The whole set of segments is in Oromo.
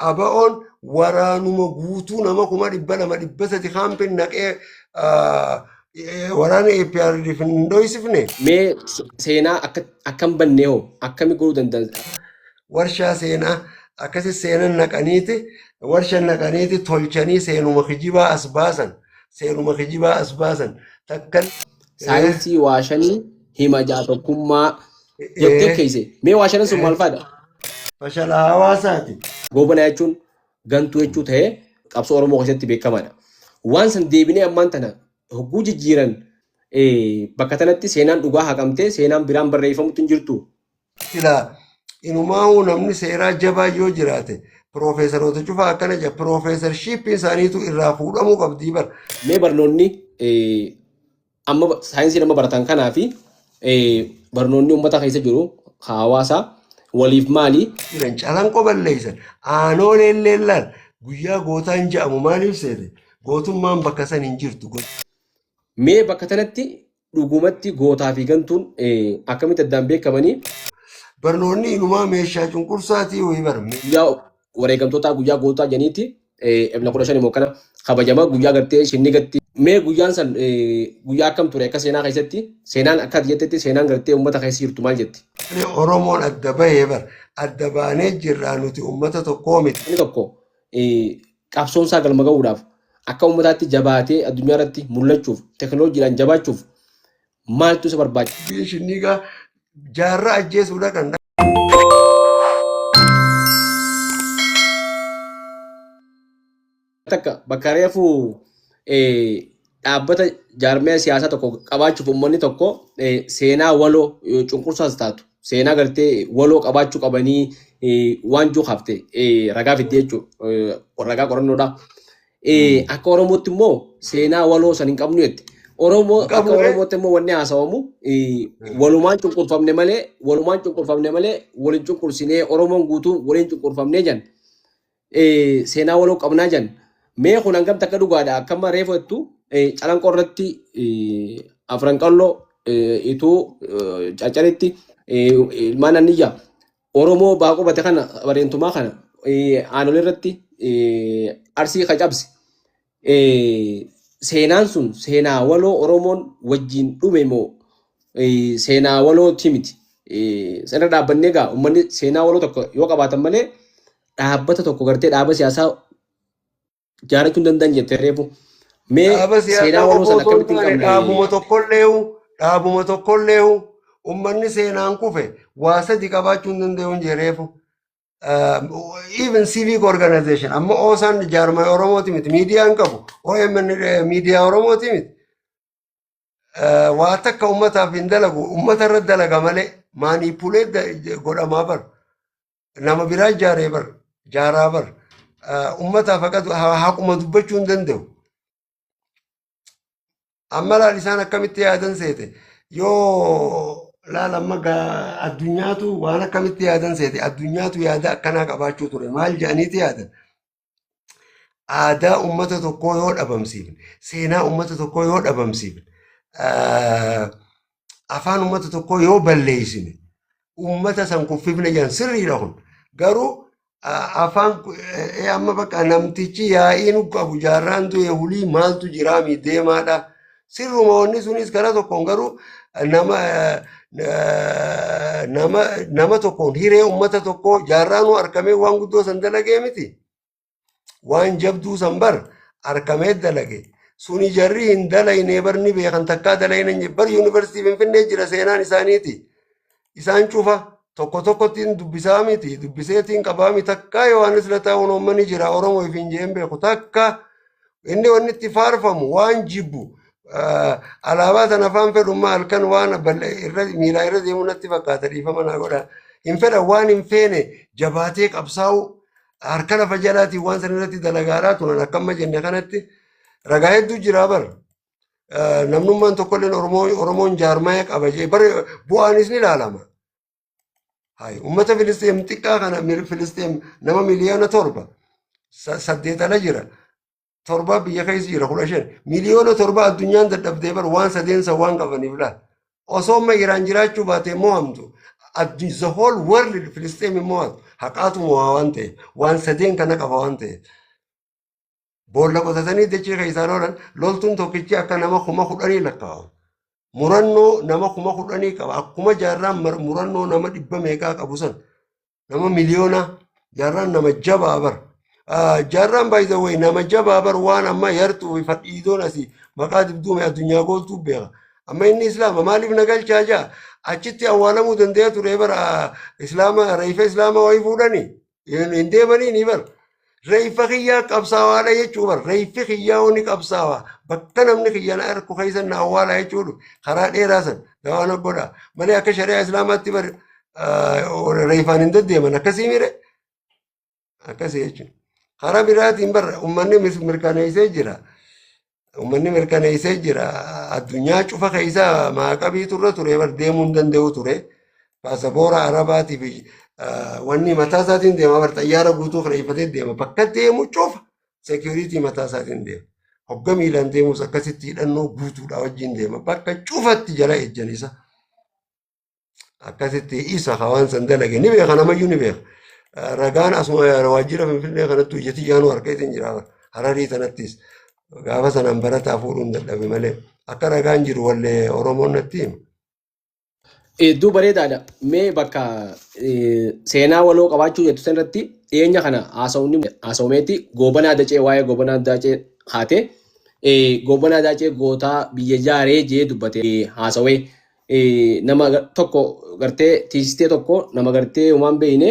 ABO'n waraanuma guutuu nama 200,000 300 kaampin naqee waraana APRDF hin dhoysifne. Mee seenaa akkam bannee hoo akkami godhuu danda'an? Warshaa seenaa akkasi seenan naqaniiti, warsha naqaniiti tolchanii seenuma kijibaa as baasan, seenuma kijibaa as baasan takkan. Saayinsii waa shanii hima ja'a tokkummaa jettee keeyse. Mee waa shanan sun maal fa'aadha? Fashala hawaasaati. Goobanaa jechuun gantuu jechuu ta'ee qabsoo Oromoo keessatti beekamaadha. Waan san deebinee ammaan tana hogguu jijjiiran, bakka tanatti seenaan dhugaa haqamtee seenaan biraan barreeffamutti hin jirtu. Silaa inumaa'uu namni seeraa jabaa yoo jiraate, piroofeesaroota cufaa akkana jedha, piroofeesarshiippiin isaaniitu irraa fuudhamuu qabdii bar. Mee barnoonni amma saayinsii nama baratan kanaa fi barnoonni uummata keessa jiru hawaasaa waliif maali? Jiran Calanqoo balleessan, Aanoolee illee laal, guyyaa gootaan je'amu maaliif seete? Gootummaan bakka san hin jirtu. Mee bakka tanatti dhugumatti gootaa fi gantuun akkamitti addaan beekamanii? Barnoonni inumaa meeshaa cunqursaatii wayii bar. Guyyaa wareegamtootaa, guyyaa gootaa janiiti Ebla 15 immoo kana kabajama, guyyaa gartee shinnigatti. Mee guyyaan san guyyaa akkam ture akka seenaa keessatti? Seenaan akka ati jettetti, seenaan gartee uummata keessa jirtu maal jetti? Oromoon adda bahee bar, adda baanee jirraa, nuti uummata tokkoo miti. Inni tokko qabsoon isaa galma ga'uudhaaf, akka uummataatti jabaatee addunyaa irratti mul'achuuf, teknooloojiidhaan jabaachuuf maaltu isa barbaachisa? Biyya shinnigaa jaarraa ajjeesuudha kan. Takka bakka reefu dhaabbata jaarmaya siyaasaa tokko qabaachuuf uummanni tokko seenaa waloo, cunqursaas taatu seenaa gartee waloo qabaachuu qabanii waan jiru hafte ragaa fidde jechuudha. Ragaa qorannoodha. Akka Oromootti immoo seenaa waloo san hin qabnu jette. Oromoo akka Qabnu. Oromootti immoo wanni haasawamu walumaan cunqurfamne malee, walumaan cunqurfamne malee waliin cunqursinee, Oromoon guutuun waliin cunqurfamnee jan, seenaa waloo qabnaa jan. Mee kun hangam takka dhugaadha? Akkama reefu jettu, Calanqoo irratti, Afran Qalloo, Ituu, Caccaritti ilmaan anniyyaa Oromoo baa qubate kana, bareentumaa kana, Aanolee irratti, Arsii ka cabse, seenaan sun seenaa waloo Oromoon wajjin dhume moo seenaa walooti miti? Sanirra dhaabbannee egaa uummanni seenaa waloo tokko yoo qabaatan malee dhaabbata tokko gartee dhaaba siyaasaa jaarachuu hin danda'an jettee reefu. Mee Dhaaba seenaa siyaasaa waloo qofa sana osoo hin akkamitti hin taane qabne? dhaabuma tokkolleehu ummanni seenaan kufe waa sadi qabaachuu hin danda'u hin jereefu. Even civic organization, amma OSAn jaarmaya Oromooti miti, miidiyaa hin qabu. OMN miidiyaa Oromooti miti. Waa takka ummataaf hin dalagu, ummata irra dalaga malee manipulate godhamaa bar. Nama biraa ijaaree bar, jaaraa bar. Ummataaf haquma dubbachuu hin danda'u. Amma laal, isaan akkamitti yaadan seete? Yoo laal, amma addunyaatu waan akkamitti yaadan seete? Addunyaatu yaada akkanaa qabaachuu ture. Maal jedhaniiti yaadan? Aadaa ummata tokkoo yoo dhabamsiifne, seenaa ummata tokkoo yoo dhabamsiifne, afaan ummata tokkoo yoo balleessine, ummata san kuffifne jedhan. Sirriidha kun. Garuu afaan amma bakka namtichi yaa'ii nu qabu jaarraan du'e hulii maaltu jiraami deemaadha. Sirruma wanni sunis karaa tokkoon, garuu nama nama nama tokkoon hiree ummata tokkoo jaarraanuu argamee waan guddoo san dalagee miti. Waan jabduu san bar argamee dalage. Suni jarri hin dalaynee bar, ni beekan, takkaa dalayne bar. Yuunivarsiitii Finfinnee jira seenaan isaaniiti. Isaan cufa tokko tokkottiin dubbisaa miti, dubbiseetiin qabaa miti. Takkaa Yohaannis Lataa uummanni jira Oromoo if hin jeen beeku takka. Inni wanni itti faarfamu waan jibbu alaabaa sana afaan fedhummaa halkan waan irra miilaa irra deemu natti fakkaata, dhiifama naa godha. Hin fedhan, waan hin feene jabaatee qabsaa'u harka lafa jalaatiin waan san irratti dalagaadhaa turan. Akkamma jenne kanatti ragaa hedduu jira bar. Namnummaan tokkolleen Oromoon jaarmaya qaba jee bar, bu'aanis ni ilaalama. Hayi, uummata Filisxeem xiqqaa kana, Filisxeem nama 7 miliyoona 8 ala jira. 7 biyya keessa jira, 15. 7 miliyoona addunyaan dadhabdee bar waan sadeensa waan qabaniif laal. Osoo amma Iraan jiraachuu baate mo'amtu. The whole world Filisxeem hin mo'atu. Haqaatu mo'aa waan ta'eef waan sadeen kana qaba waan ta'eef. Boolla qotatanii dachee keessaa lolan loltuun tokkichi akka nama 10,000 lakkaa'amu. Murannoo nama 10,000 qaba. Akkuma jaarraan murannoo nama dhibba meeqaa qabu san nama miliyoona jaarraan nama jabaa bar. Jaarraan by the way nama jabaa bar waan amma yartuu fi fadhiidoon asii maqaa dibduume addunyaa gooltuu beeka. Amma inni islaama maaliif na galchaa jaa achitti awwaalamuu danda'ee ture bara islaama reefa islaama wayii fuudhanii hin deemanii ni bar. Reeffa kiyyaa qabsaawaadha jechuu bar reeffi kiyyaa ni qabsaawaa bakka namni kiyya na arku keessa na awwaala jechuudha karaa dheeraa san dawaan godha malee akka shari'aa islaamaatti bar reeffaan hin deddeeman akkasii mire akkasii jechuudha. Karaa biraatiin bar uummanni mirkaneessee jira. Uummanni mirkaneessee jira. Addunyaa cufa keessa maaqabii turre ture bar deemuu hin danda'u ture. Paasapoora Arabaatii fi wanni mataa isaatiin deema bar xayyaara guutuu kireeffatee deema. Bakka deemu cufa seekuriitii mataa isaatiin deema. Hogga miilaan deemus akkasitti hidhannoo guutuudha wajjin deema. Bakka cufatti jala ejjan isa. Akkasitti isa hawaan san dalage ni beeka namayyuu ni beeka. Ragaan asuma waajjira Finfinnee kanatti hojjetii jaanuu harka jira Hararii sanattis gaafa sanaan barataa fuudhuun dadhabe malee akka ragaan jiru wallee Oromoon natti hima. Hedduu bareedaadha. Mee bakka seenaa waloo qabaachuu jettu sanarratti dhiyeenya kana haasawumeeti Goobanaa Dacee waa'ee Goobanaa Dacee haate Goobanaa Dacee gootaa biyya jaaree jee dubbate haasawee nama tokko gartee tiisistee tokko nama gartee homaan beeyne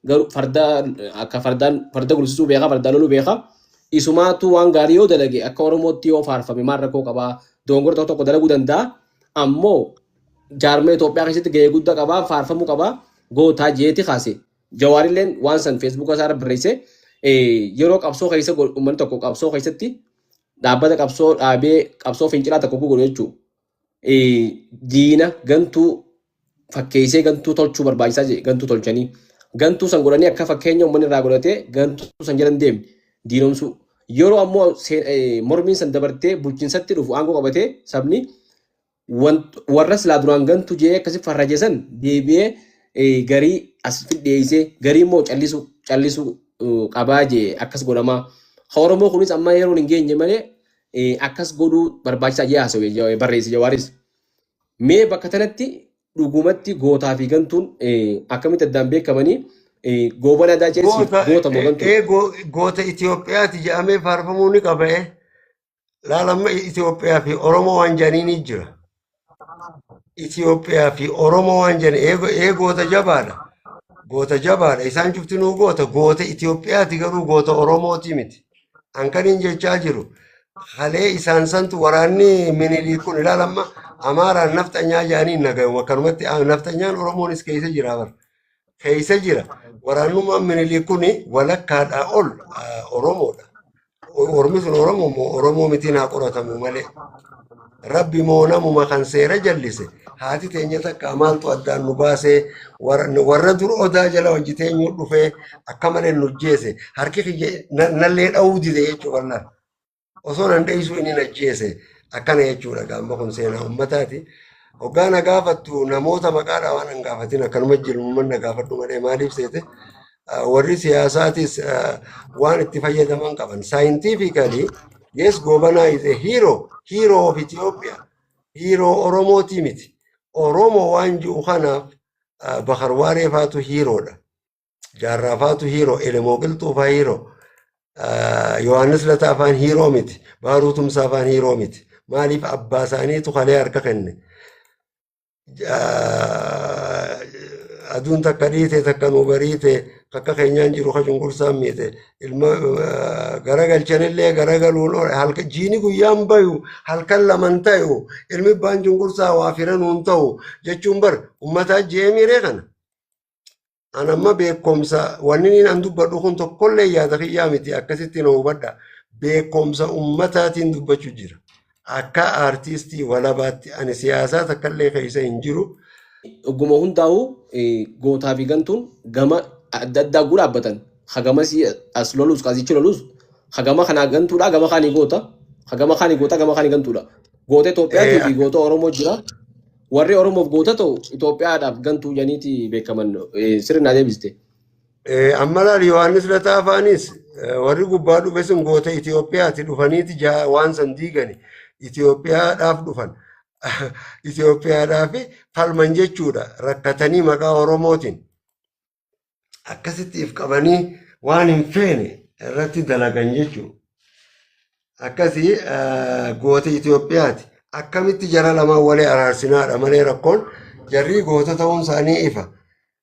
garuu farda akka fardaan farda gulsisuu beeka farda loluu beeka isumaatu waan gaarii yoo dalage akka Oromootti yoo faarfame maal rakkoo qabaa dogongora tokko tokko dalaguu danda'a ammoo jaarmee Itoophiyaa keessatti gahee guddaa qabaa faarfamuu qabaa gootaa jeeti kaase Jawaarilleen waan san feesbuuka isaa irra barreesse yeroo qabsoo keessa uummanni tokko qabsoo keessatti dhaabbata qabsoo dhaabee qabsoo fincilaa tokko godhu jechuudha. Diina gantuu fakkeessee gantuu tolchuu barbaachisaa jedhe gantuu tolchanii gantuu san godhanii akka fakkeenya uummanni irraa godhatee gantuu san jala hin deemne diinomsuu. Yeroo ammoo mormiin san dabartee bulchiinsatti dhufu aangoo qabatee sabni warra silaa duraan gantu jee akkasi farraje san deebi'ee garii as dhiyeessee garii immoo callisu qabaa jee akkas godhamaa. Oromoo kunis amma yeroon hin geenye malee akkas godhuu barbaachisaa jee haasawee barreesse Jawaaris. Mee bakka tanatti dhugumatti gootaa fi gantuun akkamitti addaan beekamanii Goobanaa Daacee goota moo gantuu? Goota Itoophiyaati jedhamee faarfamuu ni qaba. Laalamma Itoophiyaa fi Oromoo waan jedhanii ni jira. Itoophiyaa fi Oromoo waan jedhan ee goota jabaadha. Goota jabaadha. Isaan cuftinuu goota. Goota Itoophiyaati garuu goota Oromooti miti. An kan hin jechaa jiru. Halee isaan santu waraanni Miniliik kun ilaalamma Amaaraan nafxanyaa jedhanii nagayu. Akkanumatti nafxanyaan Oromoonis keessa jira bara. Keessa jira. Waraannummaan Miniliik kun walakkaadhaa ol Oromoodha. Ormi sun Oromoo moo Oromoo mitiin haa qoratamu malee. Rabbi moo namuma kan seera jallise haati teenya takka maaltu addaan nu baasee warra dur odaa jala hojii teenyuu dhufee akka malee nu jeese harki kiyya nallee dha'uu dide jechuudha. Osoo nan dheessuu inni na jeese akkana jechuudha gaamba kun seenaa uummataati. Hoggaa na gaafattu namoota maqaadhaa waan hin gaafatin akkanuma jiru na gaafadhu malee maaliif seete warri siyaasaatis waan itti fayyadaman qaban. Scientifically, yes, Gobanaa is a hero, hero of Ethiopia, hero Oromooti miti. Oromoo waan jiru kanaaf Bakar Waaree faatu heroodha. Jaarraa faatu hero, Elemoo Qilxuu faa hero. Yohaannis Lataa faan hero miti. Baaruu Tumsaa faan hero miti. Maaliif abbaa isaaniitu kalee harka kenne. Aduun takka dhiite takka nu bariite takka keenyaan jiru ka cunqursaan miite ilma garagalchanillee garagaluun halka jiini guyyaan bayu halkan laman ta'u ilmi baan cunqursaa waa firanuun ta'u jechuun bar ummataa je'ee miiree kana. An amma beekumsa wanni inni an dubbadhu kun tokkollee yaada kiyyaa miti akkasitti na hubadha. Beekumsa ummataatiin dubbachuu jira. Akka aartistii walabaatti ani siyaasaa takkallee keessa hin jiru. Ogguma hundaa'u gootaa fi gantuun gama adda addaa guu dhaabbatan. Hagama as lolus asichi lolus hagama kanaa gantuudha gama kaanii goota. Hagama kaanii goota gama kaanii gantuudha. Goota Itoophiyaatii fi goota Oromoo jira. Warri Oromoof goota ta'u Itoophiyaadhaaf gantuu jedhaniiti beekaman sirri naa deebiste. Amma laal, Yohaannis Lataafaanis warri gubbaa dhufe sun goota Itoophiyaati dhufaniiti waan san diigani. Itoophiyaadhaaf dhufan. Itoophiyaadhaaf falman jechuudha. Rakkatanii maqaa Oromootiin. Akkasitti if qabanii waan hin feene irratti dalagan jechuudha. Akkasii goota Itoophiyaati. Akkamitti jara lamaan walii araarsinaadha malee rakkoon jarri goota ta'uun isaanii ifa.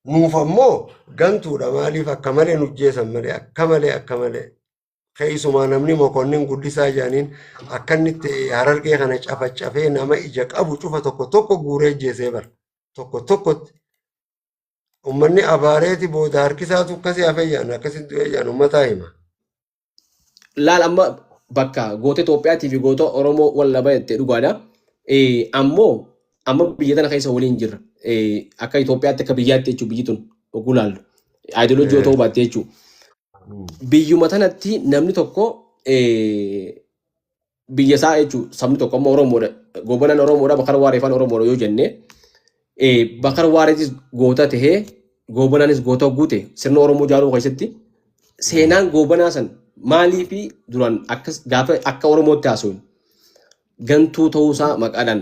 Nuuf ammoo gantuudha. Maaliif akka malee nu jeesan malee, akka malee, akka malee. Keessumaa namni Mokonnin Guddisaa jedhaniin akka inni itti Harargee kana cafacafee nama ija qabu cufa tokko tokko guuree jeesee bara. Tokko tokkotti. Uummanni abaareeti booda harkisaatu akkasii hafee jedhan, akkasitti du'ee jedhan uummataa hima. Laal, amma bakka goota Itoophiyaatii fi goota Oromoo wal laba jettee dhugaadha. Ammoo amma biyya tana keessa waliin jirra. Akka Itoophiyaatti, akka biyyaatti jechuun biyyi tun oguu laallu. Ayidiloojii yoo ta'uu baatte jechuudha. Biyyuma tanatti namni tokko biyya isaa jechuun sabni tokko amma Oromoodha. Gobanaan Oromoodha, Bakar Waareefaan Oromoodha yoo jenne, Bakar Waareetis goota tahee Gobanaanis goota guute sirna Oromoo ijaaruu keessatti seenaan Gobanaa san maalii fi duraan akkas gaafa akka Oromootti haasa'u gantuu ta'uusaa maqaadhaan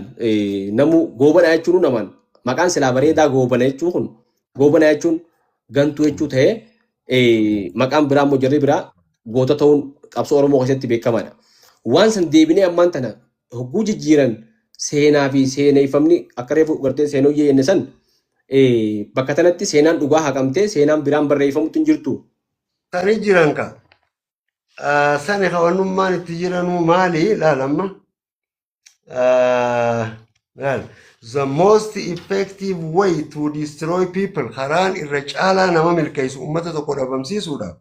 namu Goobanaa jechuun namaan maqaan silaa bareedaa Goobana jechuun kun Goobanaa jechuun gantuu jechuu ta'ee, maqaan biraa immoo jarri biraa goota ta'uun qabsoo Oromoo keessatti beekamaadha. Waan san deebinee ammaan tana hogguu jijjiiran seenaa fi seeneeffamni akka reefu gartee seenooyyee jenne san bakka tanatti seenaan dhugaa haqamtee seenaan biraan barreeffamutti hin jirtu. Sani jiran ka. Sani hawannummaan itti jiranuu maali laal amma? Laal. The most effective way to destroy people, karaan irra caalaa nama milkeessu uummata tokko dhabamsiisuudhaaf,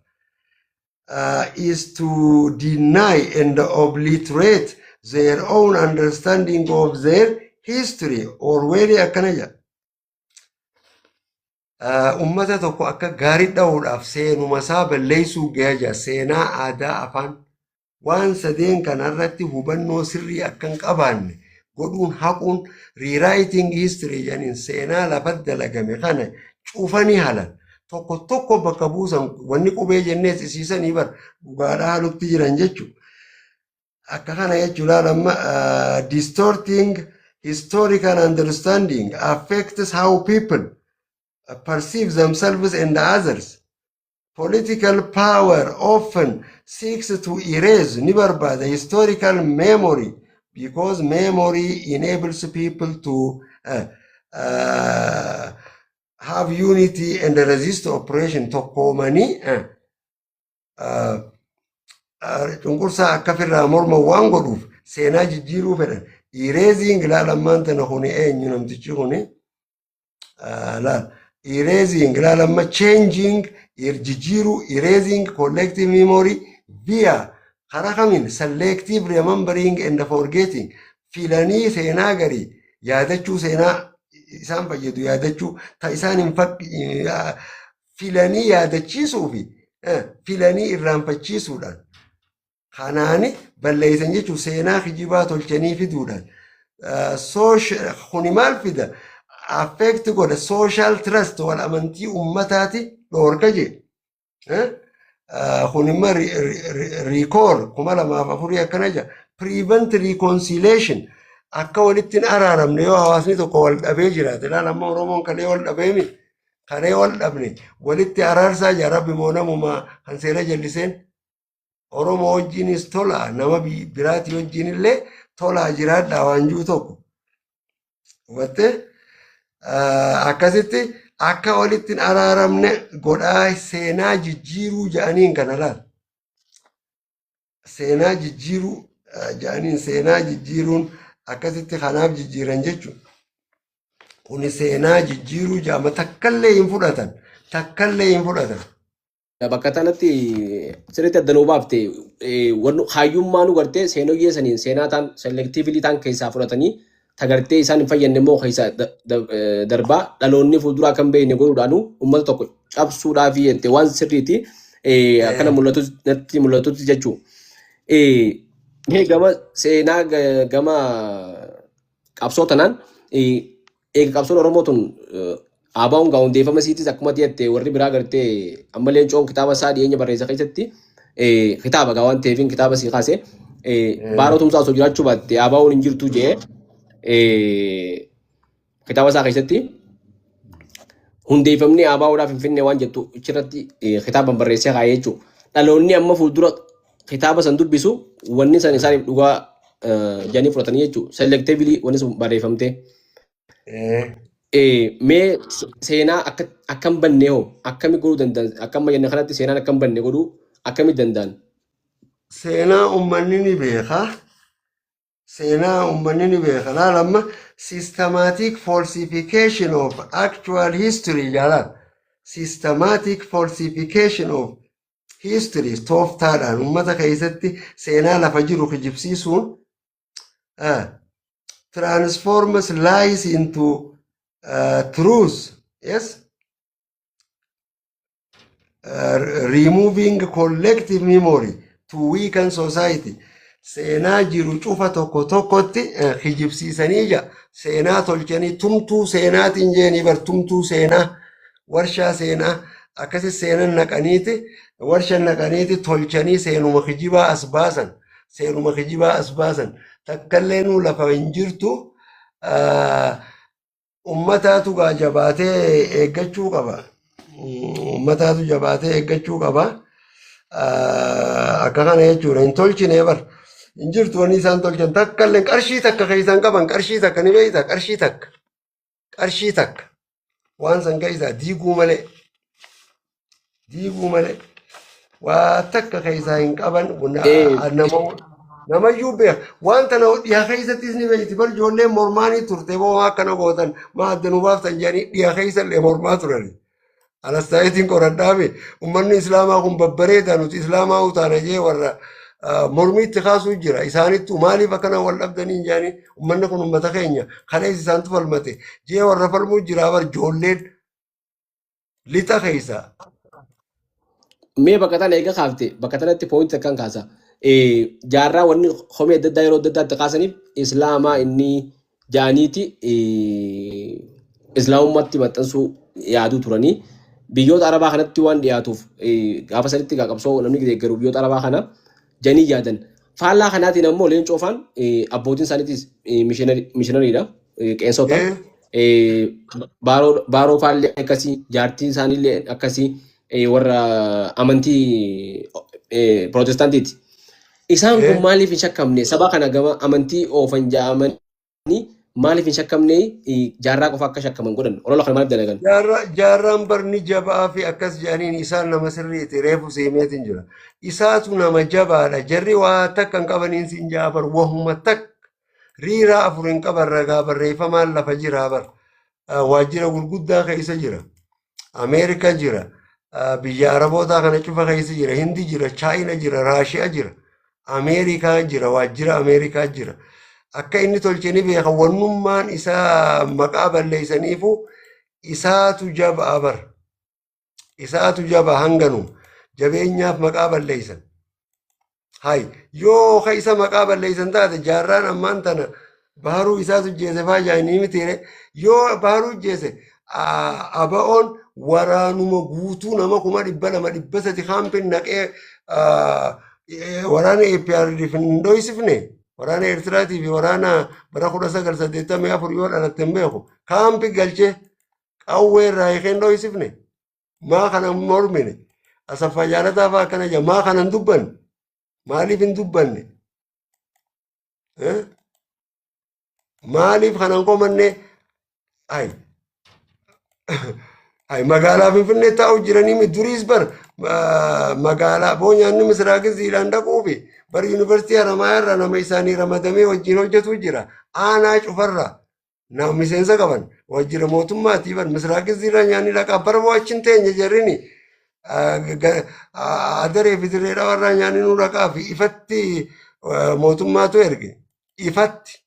is to deny and obliterate their own understanding of their history. Orwell akkana jedha. Uummata tokko akka gaarii dha'uudhaaf seenuma isaa balleessuu gahaa jira. Seenaa, aadaa, afaan waan sadeen kanarratti hubannoo sirrii akka hin qabaanne godhuun haquun, rewriting history jedhaniin, seenaa lafa dalagame kana cufanii halan tokko tokko bakka buusan. Wanni qubee jennees isiisanii bar dhugaadhaa halutti jiran jechuudha. Akka kana jechuudhaan amma distorting historical understanding affects how people perceive themselves and others. Political power often seeks to erase, ni barbaada, historical memory because memory enables people to have unity and resist oppression. Tokkoomanii cunqursaa akka firraa morma waan godhuuf seenaa jijjiiruu fedhan. Erasing, laal ammaan tana kuni eenyu namtichi kuni, laal, erasing, laal amma, changing, jijjiiruu, erasing collective memory via karaa kamiin? Selective remembering and forgetting, filanii seenaa garii yaadachuu, seenaa isaan fayyadu yaadachuu, ta isaan hin filanii yaadachiisuu fi filanii irraanfachiisuudhaan kanaani balleessan jechuun seenaa kijibaa tolchanii fiduudhaan. Kuni maal fida? Affect godha social trust, wal amantii ummataati dhoorka jee. Kun immoo Ricoeur 2004 akkana jedha. Prevent reconciliation, akka walitti hin araaramne yoo hawaasni tokko wal dhabee jiraate. Ilaal, amma Oromoon kalee wal dhabee miti. Kalee wal dhabne walitti araarsaa jira. Rabbi moo namumaa kan seera jalliseen Oromoo wajjinis tola, nama biraatii wajjin illee tolaa jiraadhaa waan jiru tokko. Hubattee, akkasitti akka walitti hin araaramne godhaa seenaa jijjiiruu jedhaniin kana laal. Seenaa jijjiiruu jedhaniin, seenaa jijjiiruun akkasitti kanaaf jijjiiran jechuudha. Kuni seenaa jijjiiruu jedhama, takkallee hin fudhatan. Takkallee hin fudhatan. Bakka kanatti sirriitti adda nuu baafte. Hayyummaa nu gartee seenoyyee saniin seenaa ta'an selectively ta'an keessaa fudhatanii tagartee isaan hin fayyadne immoo keessaa darbaa dhaloonni fuulduraa kan beekne godhuudhaanu uummata tokko cabsuudhaaf jette waan sirriiti akkana mul'atu natti mul'atutti jechuudha. Mee gama seenaa gama qabsoo tanaan eega qabsoon Oromoo tun ABO'n gaa hundeeffama isiitis akkuma jette warri biraa gartee amma Leencoon kitaaba isaa dhiyeenya barreessa keessatti kitaaba gaa waan ta'eef kitaaba sii kaase Baaroo Tumsaa osoo jiraachuu baatte ABO'n hin jirtu jee kitaaba isaa keessatti hundeeffamni ABO'dhaaf Finfinnee waan jettu achirratti kitaaba barreessee kaa'ee jechuudha. Dhaloonni amma fuuldura kitaaba san dubbisu wanni san isaaniif dhugaa jedhanii fudhatanii jechuudha. Selectively wanni sun barreeffamtee. Mee seenaa akka akkam bannee hoo akkami godhuu danda'an, akkam jenne kanatti seenaan akkam banne godhuu akkamitti danda'an? Seenaa uummanni ni beeka. Seenaa uummanni ni beeka. Laal, amma systematic falsification of actual history jaalaan. Systematic falsification of history, tooftaadhaan uummata keessatti seenaa lafa jiru kijibsiisuun, transforms lies into truth. Yes. Removing collective memory to weaken society. Seenaa jiru cufa tokko tokkotti kijibsiisanii jira. Seenaa tolchanii tumtuu seenaatiin jeenii bar, tumtuu seenaa, warshaa seenaa akkasi seenan naqaniiti, warsha naqaniiti tolchanii seenuma kijibaa as baasan. Seenuma kijibaa as baasan. Takkallee nuu lafa hin jirtu. Ummataatu gaa jabaatee eeggachuu qaba. Ummataatu jabaatee eeggachuu qaba. Akka kana jechuudha. Hin tolchine bar. Hin jirtu wanni isaan tolchan takka illee, qarshii takka keessaan qaban, qarshii takka ni beekta, qarshii takka. Qarshii takka. Waan san keessaa diiguu malee. Diiguu malee. Waa takka keessaa hin qaban. Namayyuu beeka. Waan tana dhiyaa keessattis ni beekti. Bar ijoolleen mormaanii turte, boo akkana gootan maa adda nu baaftan jedhanii dhiyaa keessa illee mormaa turani. Anastaayitiin qoradhaame, uummanni islaamaa kun babbareedaa, nuti islaamaa utaana jee warra mormiitti kaasuu jira. Isaanittu maaliif akkana wal dhabdanii jedhanii, uummanni kun uummata keenya kalees isaantu falmate jee warra falmuu jira bar ijoolleen lixa keessa. Mee bakka tana eega kaafte, bakka tanatti point akkan kaasa. Jaarraa wanni komee adda addaa yeroo adda addaatti kaasaniif islaamaa inni jaaniiti islaamummaatti maxxansuu yaaduu turanii. Biyyoota arabaa kanatti waan dhiyaatuuf gaafa sanitti qabsoo namni deeggaru biyyoota arabaa kana janii yaadan. Faallaa kanaatiin ammoo Leencoo faan abbootiin isaaniitis mishinariidha. Qeensota. Baaroo faallee akkasii, jaartiin isaaniillee akkasii, warra amantii pirootestaantiiti. Isaan kun maaliif hin shakkamne? Saba kana gama amantii oofan ja'amanii maaliif hin shakkamne? Jaarraa qofa akka shakkaman godhan. Olola kana maaliif dalagan? Jaarraan barni jabaa fi akkas jedhaniin, isaan nama sirriiti, reefu seemeetiin jira. Isaatu nama jabaadha. Jarri waa takka hin qabaniin siin jaabar, wahuma takka. Riiraa afur hin qaban, ragaa barreeffamaan lafa jira bar. Waajjira gurguddaa keessa jira. Ameerika jira. Biyya Arabootaa kana cufa keessa jira. Hindi jira, Chaayina jira, Raashiyaa jira. Ameerikaa jira, waajjira Ameerikaa jira. Akka inni tolche ni beeka. Wannummaan isaa maqaa balleessaniifu isaatu jabaa bar. Isaatu jabaa hanganu jabeenyaaf maqaa balleessan. Hay, yoo ka isa maqaa balleessan taate, jaarraan ammaan tana Baharuu isaatu jeese faa jaanii mitiire, yoo Baharuu jeese ABO'n waraanuma guutuu nama 200,000 300,000 kaampin naqee waraana APRDF hin dhoysifne. Waraana Eertiraatii fi waraana bara 1984 yoo dhalatte hin beeku kaampi galchee qawwee irraa hiikee hin dhoysifne. Maa kana mormine? Asaffaa Jaalataa fa'aa akkana jedha, maa kana hin dubbanne? Maaliif hin dubbanne? Maaliif kana hin komanne? Ay ay, magaalaa Finfinnee taa'u jiranii duriis bar magaalaa boonyaanni misiraakiziidhaan dhaquufi bar yuunivarsiitii Haramayaa irraa nama isaanii ramadamee wajjin hojjetu jira. Aanaa cufarraa nama miseensa qaban wajjira mootummaatii bar misiraakiziirraa nyaanni dhaqaa bara bo'achin teenya jarrini adaree fi dirree dhawarraa nyaanni nu dhaqaa fi ifatti mootummaatu erge, ifatti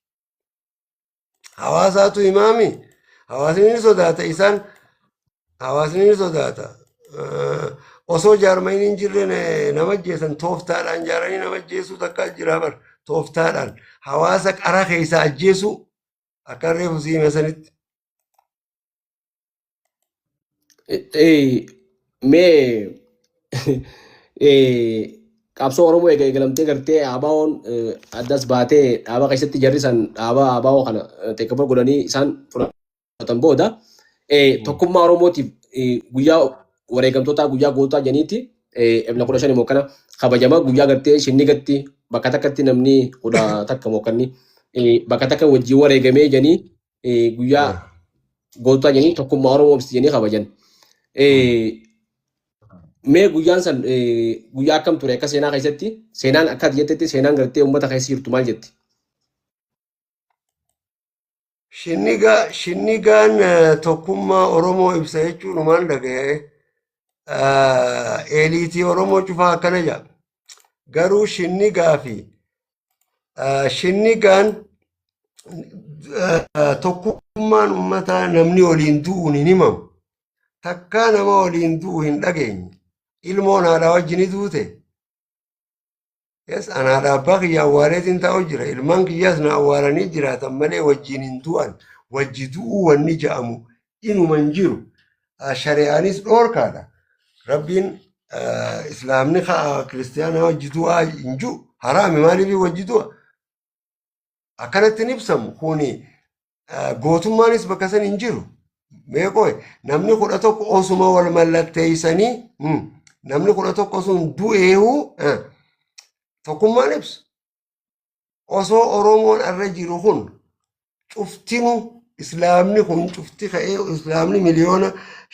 hawaasaatu himaami. Hawaasni ni sodaata, isaan hawaasni ni sodaata. Osoo jaarmayin hin jirre nama ajjeesan, tooftaadhaan jaaranii nama ajjeesuu takka jira bar, tooftaadhaan hawaasa qara keessaa ajjeesuu akka reefu siime sanitti. Mee qabsoo Oromoo eega eegalamtee gartee ABO'n addas baatee dhaaba keessatti jarri san dhaaba ABO kana teekkafa godhanii isaan fudhatan booda tokkummaa Oromootiif guyyaa wareegamtootaa, guyyaa goototaa jedhaniiti Ebla 15 immoo kana kabajama. Guyyaa gartee Shinnigatti bakka takkatti namni 11 mokanni bakka takka wajjin wareegamee jedhanii guyyaa goototaa jedhanii tokkummaa Oromoo ibsi jedhanii kabajan. Mee guyyaan san guyyaa akkam ture akka seenaa keessatti? Seenaan akka ati jettetti, seenaan gartee uummata keessa jirtu maal jetti? Shinnigaan tokkummaa Oromoo ibsa jechuun maal dhaga'e? Elite Oromoo cufaa akkana jedha. Garuu Shinnigaa fi Shinnigaan tokkummaan uummataa namni waliin du'uun hin himamu. Takkaa nama waliin du'u hin dhageenye. Ilmoon haadhaa wajjin ni duute. Yes, an haadha abbaa kiyya awwaaleetiin taa'u jira. Ilmaan kiyyaas na awwaalanii jiraatan malee wajjin hin du'an. Wajji du'uu wanni ja'amu inuma hin jiru. Shari'aanis dhoorkaadha. Rabbiin islaamni kiristaanaa wajji du'aa hin jiru. Haraami, maaliif wajji du'a? Akkanatti hin ibsamu. Kuni gootummaanis bakka san hin jiru. Meeqoo namni 11 osuma wal mallatteessanii namni 11 sun du'eehu tokkummaan ibsu. Osoo Oromoon arra jiru kun cuftinu, islaamni kun cufti ka'ee, islaamni miliyoona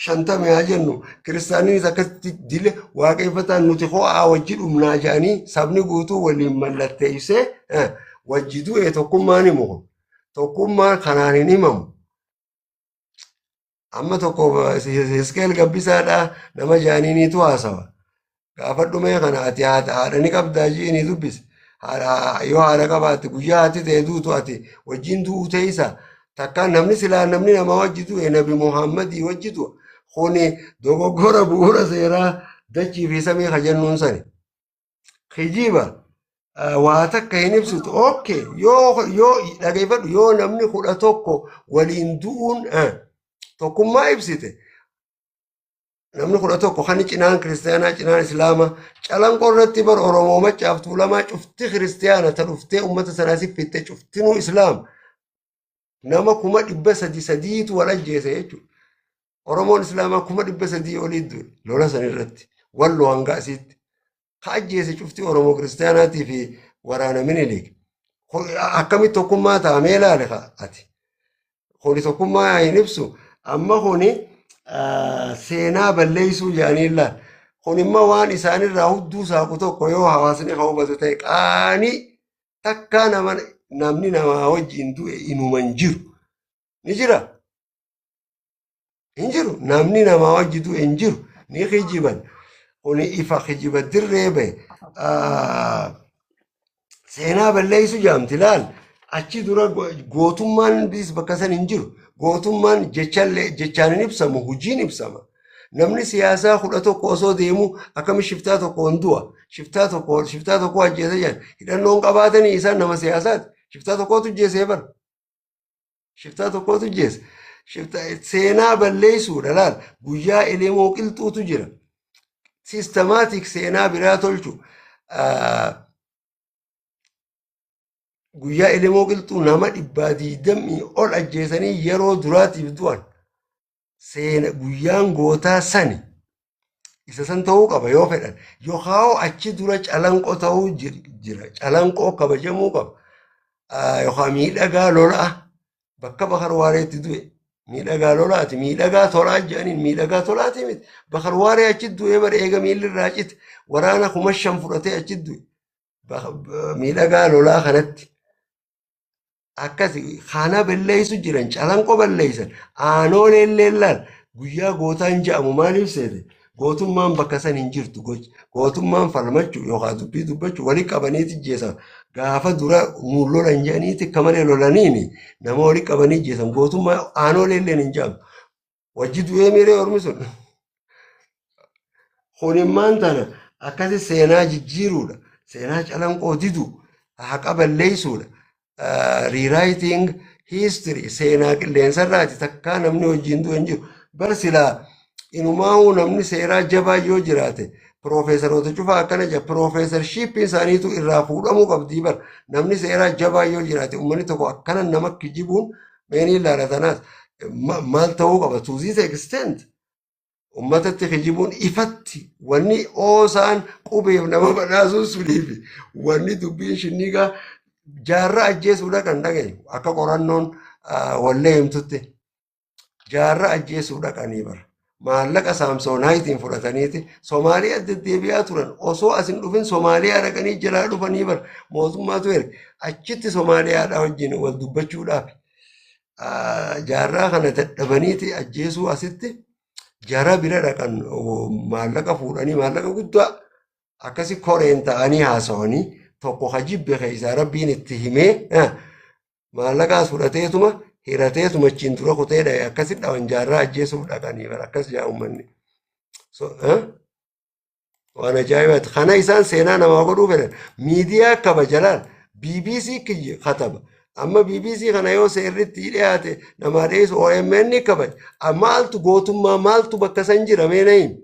50 haa jennu, kiristaaninis akkasitti dile waaqeffataan nuti ho'aa wajji dhumnaa jedhanii sabni guutuu waliin mallatteessee wajji du'e, tokkummaan himu kun. Tokkummaan kanaan hin himamu. Amma tokko Hiskeel Gabbisaadhaa nama jaaniiniitu haasawa. Gaafa dhumee kana ati haadha ni qabdaa ji'inii dubbise. Yoo haadha qabaatte, guyyaa haati ta'e duutu ati wajjin du'uu teessa. Takka namni silaa namni nama wajji du'e Nabi Muhammadii wajji du'a. Kuni dogoggora bu'uura seeraa dachii fi samii ka jennuun sani. Kijiba waa takka hin ibsitu. Okay, yoo dhageeffadhu, yoo namni 11 waliin du'uun tokkummaa ibsite, namni 11 kan cinaan kiristaanaa cinaan islaamaa Calanqoo irratti bar Oromoo Maccaaf Tuulamaa cufti kiristaana ta dhuftee uummata sanaa si fitte cuftinuu islaama. Nama 300,000 sadiitu wal ajjeese jechuudha. Oromoon islaamaa 300,000 olii du'e lola san irratti Walloo hanga asiitti. Ka ajjeese cufti Oromoo kiristaanaatii fi waraana Minilik. Akkamitti tokkummaa ta'a mee ilaale ati? Kuni tokkummaa hin ibsu. Amma kuni seenaa balleessuu jedhanii ilaal. Kun immoo waan isaanirraa hudduu saaqu tokko yoo hawaasni ka hubatu ta'e qaanii takkaa nama namni namaa wajjin du'e inuma hin jiru. Ni jira? Hin jiru. Namni namaa wajji du'e hin jiru. Ni kijiban. Kuni ifa kijiba dirree bahe. Seenaa balleessu jaamti laal. Achi dura gootummaan bis bakka san hin jiru. Gootummaan jechallee jechaan hin ibsamu, hojiin ibsama. Namni siyaasaa 11 osoo deemu akkami shiftaa tokkoon du'a? Shiftaa tokko ajjeese jedhan. Hidhannoon qabaatanii isaan nama siyaasaati. Shiftaa tokkotu ajjeesee bara. Shiftaa tokkotu ajjeese. Shiftaa seenaa balleessuudha laal. Guyyaa Elemoo Qilxuutu jira. Systematic seenaa biraa tolchu. Guyyaa Elemoo Qilxuu nama 120 ol ajjeesanii yeroo duraatiif du'an. Seena guyyaan gootaa sani isa san ta'uu qaba yoo fedhan. Yookaan achi dura Calanqoo ta'uu jira. Calanqoo kabajamuu qaba. Yookaan Miidhagaa Lolaa bakka Bakar Waareetti du'e. Miidhagaa Lolaati. Miidhagaa Tolaa jedhaniin, Miidhagaa Tolaati miti. Bakar Waaree achi du'ee bara eega miilli irraa cite waraana 5,000 fudhatee achi du'e. Miidhagaa Lolaa kanatti. Akkasi kana balleessu jiran, Calanqoo balleessan, Aanoolee illee laal. Guyyaa gootaan jedhamu maaliif seete? Gootummaan bakka san hin jirtu. Gootummaan falmachuu yookaan dubbii dubbachuu walii qabaniiti jeesan. Gaafa dura nuun lolan jedhaniiti akka malee lolaniini nama walii qabanii jeesan. Gootummaa Aanoolee illee hin jedhamu. Wajji du'ee miiree ormi sun. Kunimmaan tana akkasi seenaa jijjiiruudha. Seenaa Calanqoo didu, haqa balleessuudha. Rewriting history, seenaa qilleensarraati. Takkaa namni wajjin du'e hin jiru. Bar silaa Inumaa'uu namni seeraa jabaa yoo jiraate piroofeesaroota cufaa akkana jira. Piroofeesarshiippiin isaaniitu irraa fuudhamuu qabdii bara. Namni seeraa jabaa yoo jiraate uummanni tokko akkana nama kijibuun meenii ilaala tanaas maal ta'uu qaba? To this extent uummatatti kijibuun ifatti wanni oosaan qubeef nama badhaasuun suniif wanni dubbiin shinnigaa jaarraa ajjeesuudha kan dhagaye akka qorannoon wallee himtutti jaarraa ajjeesuu dhaqanii bara. Maallaqa saamsoonaayitiin fudhataniiti Somaaliyaa deddeebi'aa turan osoo asin dhufin Somaaliyaa dhaqanii jalaa dhufanii bara mootummaatu erge achitti Somaaliyaadhaa wajjin wal dubbachuudhaaf jaarraa kana dadhabaniiti ajjeesuu asitti jara bira dhaqan maallaqa fuudhanii maallaqa guddaa akkasi koreen ta'anii haasawanii tokko hajibbe keessaa rabbiin itti himee maallaqaas fudhateetuma hirateetuma achiin dura kutee dhahe akkasi dhawan jaarraa ajjeesuuf dhaqanii bara akkas jaa uummanni. Waan ajaa'ibaati. Kana isaan seenaa namaa godhuu fedhan. Miidiyaa kabajalaan BBC kiyya kataba. Amma BBC kana yoo seerritti dhiyaate namaa dhiyeessu OMN ni kabaja. Maaltu gootummaa maaltu bakka san jira mee na himi.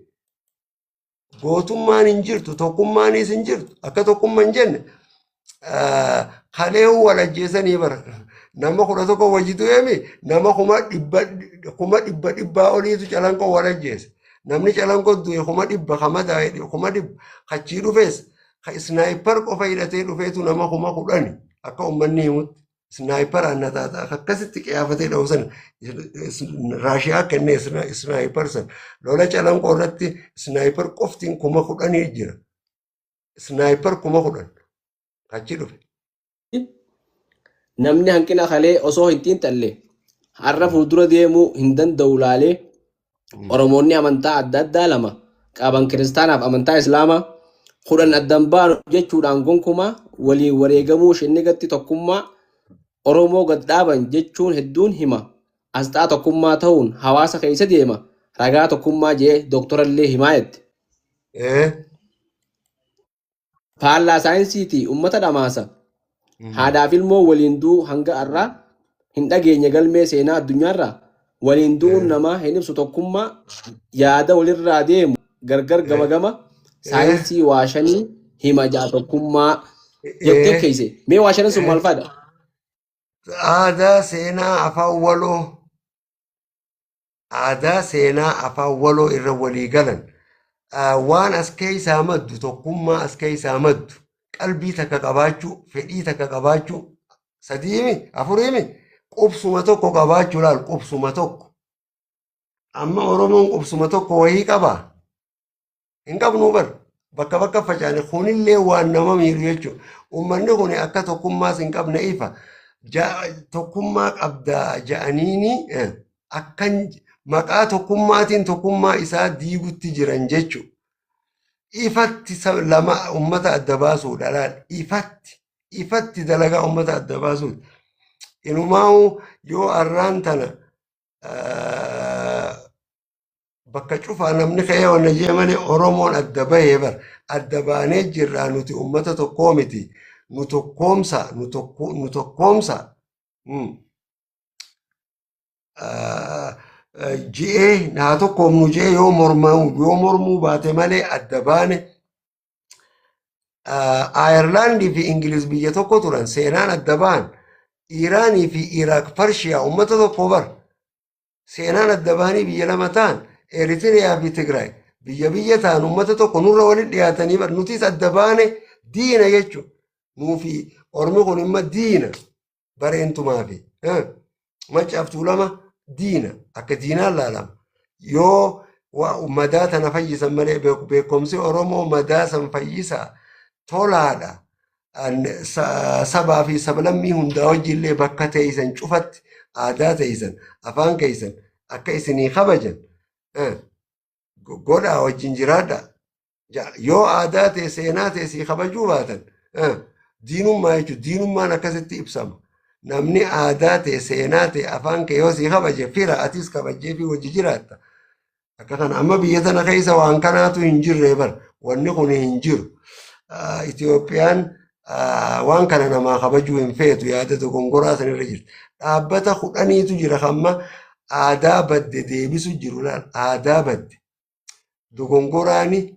Gootummaan hin jirtu tokkummaanis hin jirtu akka tokkummaa hin jenne kalee wal ajjeesanii bara. Nama 11 wajji du'eemi nama 100,000 dhibbaa oliitu calanqoo wal ajjeese. Namni calanqoo du'e 100,000 kama daa'e 100,000 achii dhufees isnaayipar qofa hidhatee dhufeetu nama 10,000 akka uummanni himutti. Isnaayipar annataataa akkasitti qiyaafatee dha'u sana Raashiyaa kennee isnaayipar sana lola calanqoo irratti isnaayipar qoftiin 10,000 jira. Isnaayipar 10,000 achi dhufe. Namni hanqina kalee osoo hin xiinxalle har'a fuuldura deemuu hin danda'u laalee Oromoonni amantaa adda addaa lama qaban kiristaanaaf amantaa Islaamaa 10 addan baanu jechuudhaan gonkumaa waliin wareegamuu shinnigatti tokkummaa Oromoo gad dhaaban jechuun hedduun hima asxaa tokkummaa ta'uun hawaasa keessa deema ragaa tokkummaa jee dooktorallee himaa jette. Faallaa saayinsiitii uummata dhamaasa. Haadhaaf ilmoo waliin du'uu hanga har'aa hin dhageenye galmee seenaa addunyaarraa waliin du'uun namaa hin ibsu tokkummaa yaada walirraa deemu gargar gama gama saayinsii waa shanii hima ja'a tokkummaa jettee keeyse. Mee waa shanan sun maal fa'aadha? Aadaa seenaa afaan waloo aadaa seenaa afaan waloo irra walii galan waan as keessaa maddu tokkummaa as keessaa maddu qalbii takka qabaachuu fedhii takka qabaachuu sadiimi afuriimi qubsuma tokko qabaachuu laal qubsuma tokko amma Oromoon qubsuma tokko wayii qabaa hin qabnuu bar bakka bakka facaane kunillee waan nama miidhu jechuudha. Uummanni kun akka tokkummaas hin qabne ifa. Tokkummaa qabdaa ja'aniini akkan maqaa tokkummaatiin tokkummaa isaa diigutti jiran jechuudha. Ifatti lama uummata adda baasuudha laal ifatti ifatti dalagaa uummata adda baasuudha. Inumaa'uu yoo arraan tana bakka cufaa namni ka'ee wanna jee malee Oromoon adda bahee bar adda baanee jirraa nuti uummata tokkoo miti nu tokkoomsa nu tokkoomsa ji'ee haa tokkoomnu ji'ee yoo mormuu baate malee adda baane Ayerlaandii fi Ingiliz biyya tokko turan seenaan adda ba'an Iiraanii fi Iraaq Parshiyaa uummata tokko bar seenaan adda ba'anii biyya lama ta'an Eritiriyaa fi Tigraay biyya biyya ta'an uummata tokko nurra waliin dhiyaatanii bar nutis adda baane diina jechuudha. Nuufi ormi kun imma diina bareentumaa fi maccaaf tuulama diina akka diinaan laalama. Yoo madaa tana fayyisan malee beekumsi Oromoo madaa san fayyisaa tolaadha. Sabaa fi sablammii hundaa wajjillee bakka teessan cufatti aadaa teessan afaan keessan akka isinii kabajan godhaa wajjin jiraadha. Yoo aadaa ta'e seenaa ta'e sii kabajuu baatan diinummaa jechuudha. Diinummaan akkasitti ibsama. Namni aadaa ta'e seenaa ta'e afaan kee yoo sii kabaje fira atis kabajjee fi wajji jiraatta. Akka kana amma biyya tana keessa waan kanaatu hin jirre bar wanni kun hin jiru. Itoophiyaan waan kana namaa kabajuu hin feetu yaada dogongoraa sanirra jirti. Dhaabbata 10tu jira hamma aadaa badde deebisu jiru laal aadaa badde. Dogongoraani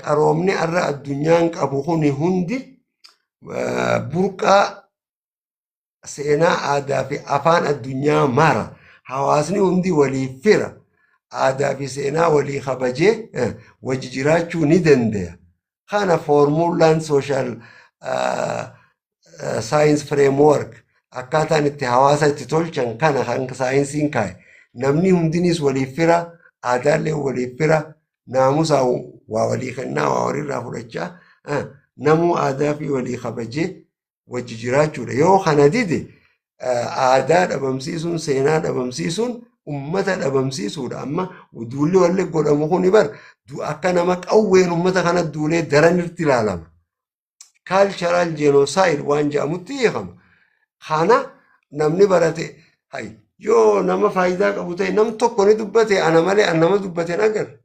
qaroomni har'a addunyaan qabu kuni hundi burqaa seenaa aadaa fi afaan addunyaa mara. Hawaasni hundi waliif fira. Aadaa fi seenaa walii kabajee wajji jiraachuu ni danda'a. Kana foormulaan social science framework akkaataan itti hawaasa itti tolchan kana kan saayinsiin kaa'e. Namni hundinis waliif fira, aadaallee waliif fira, naamusaa waa walii kennaa, waa walirraa fudhachaa, namuu aadaa fi walii kabajee wajji jiraachuudha. Yoo kana dide aadaa dhabamsiisuun, seenaa dhabamsiisuun ummata dhabamsiisuudha. Amma duulli walli godhamu kuni bar akka nama qawween ummata kana duulee daran irratti ilaalama. Cultural genocide waan jedhamutti hiikama. Kana namni barate hay yoo nama faayidaa qabu ta'e nam tokko ni dubbate ana malee an nama dubbate hin agarre.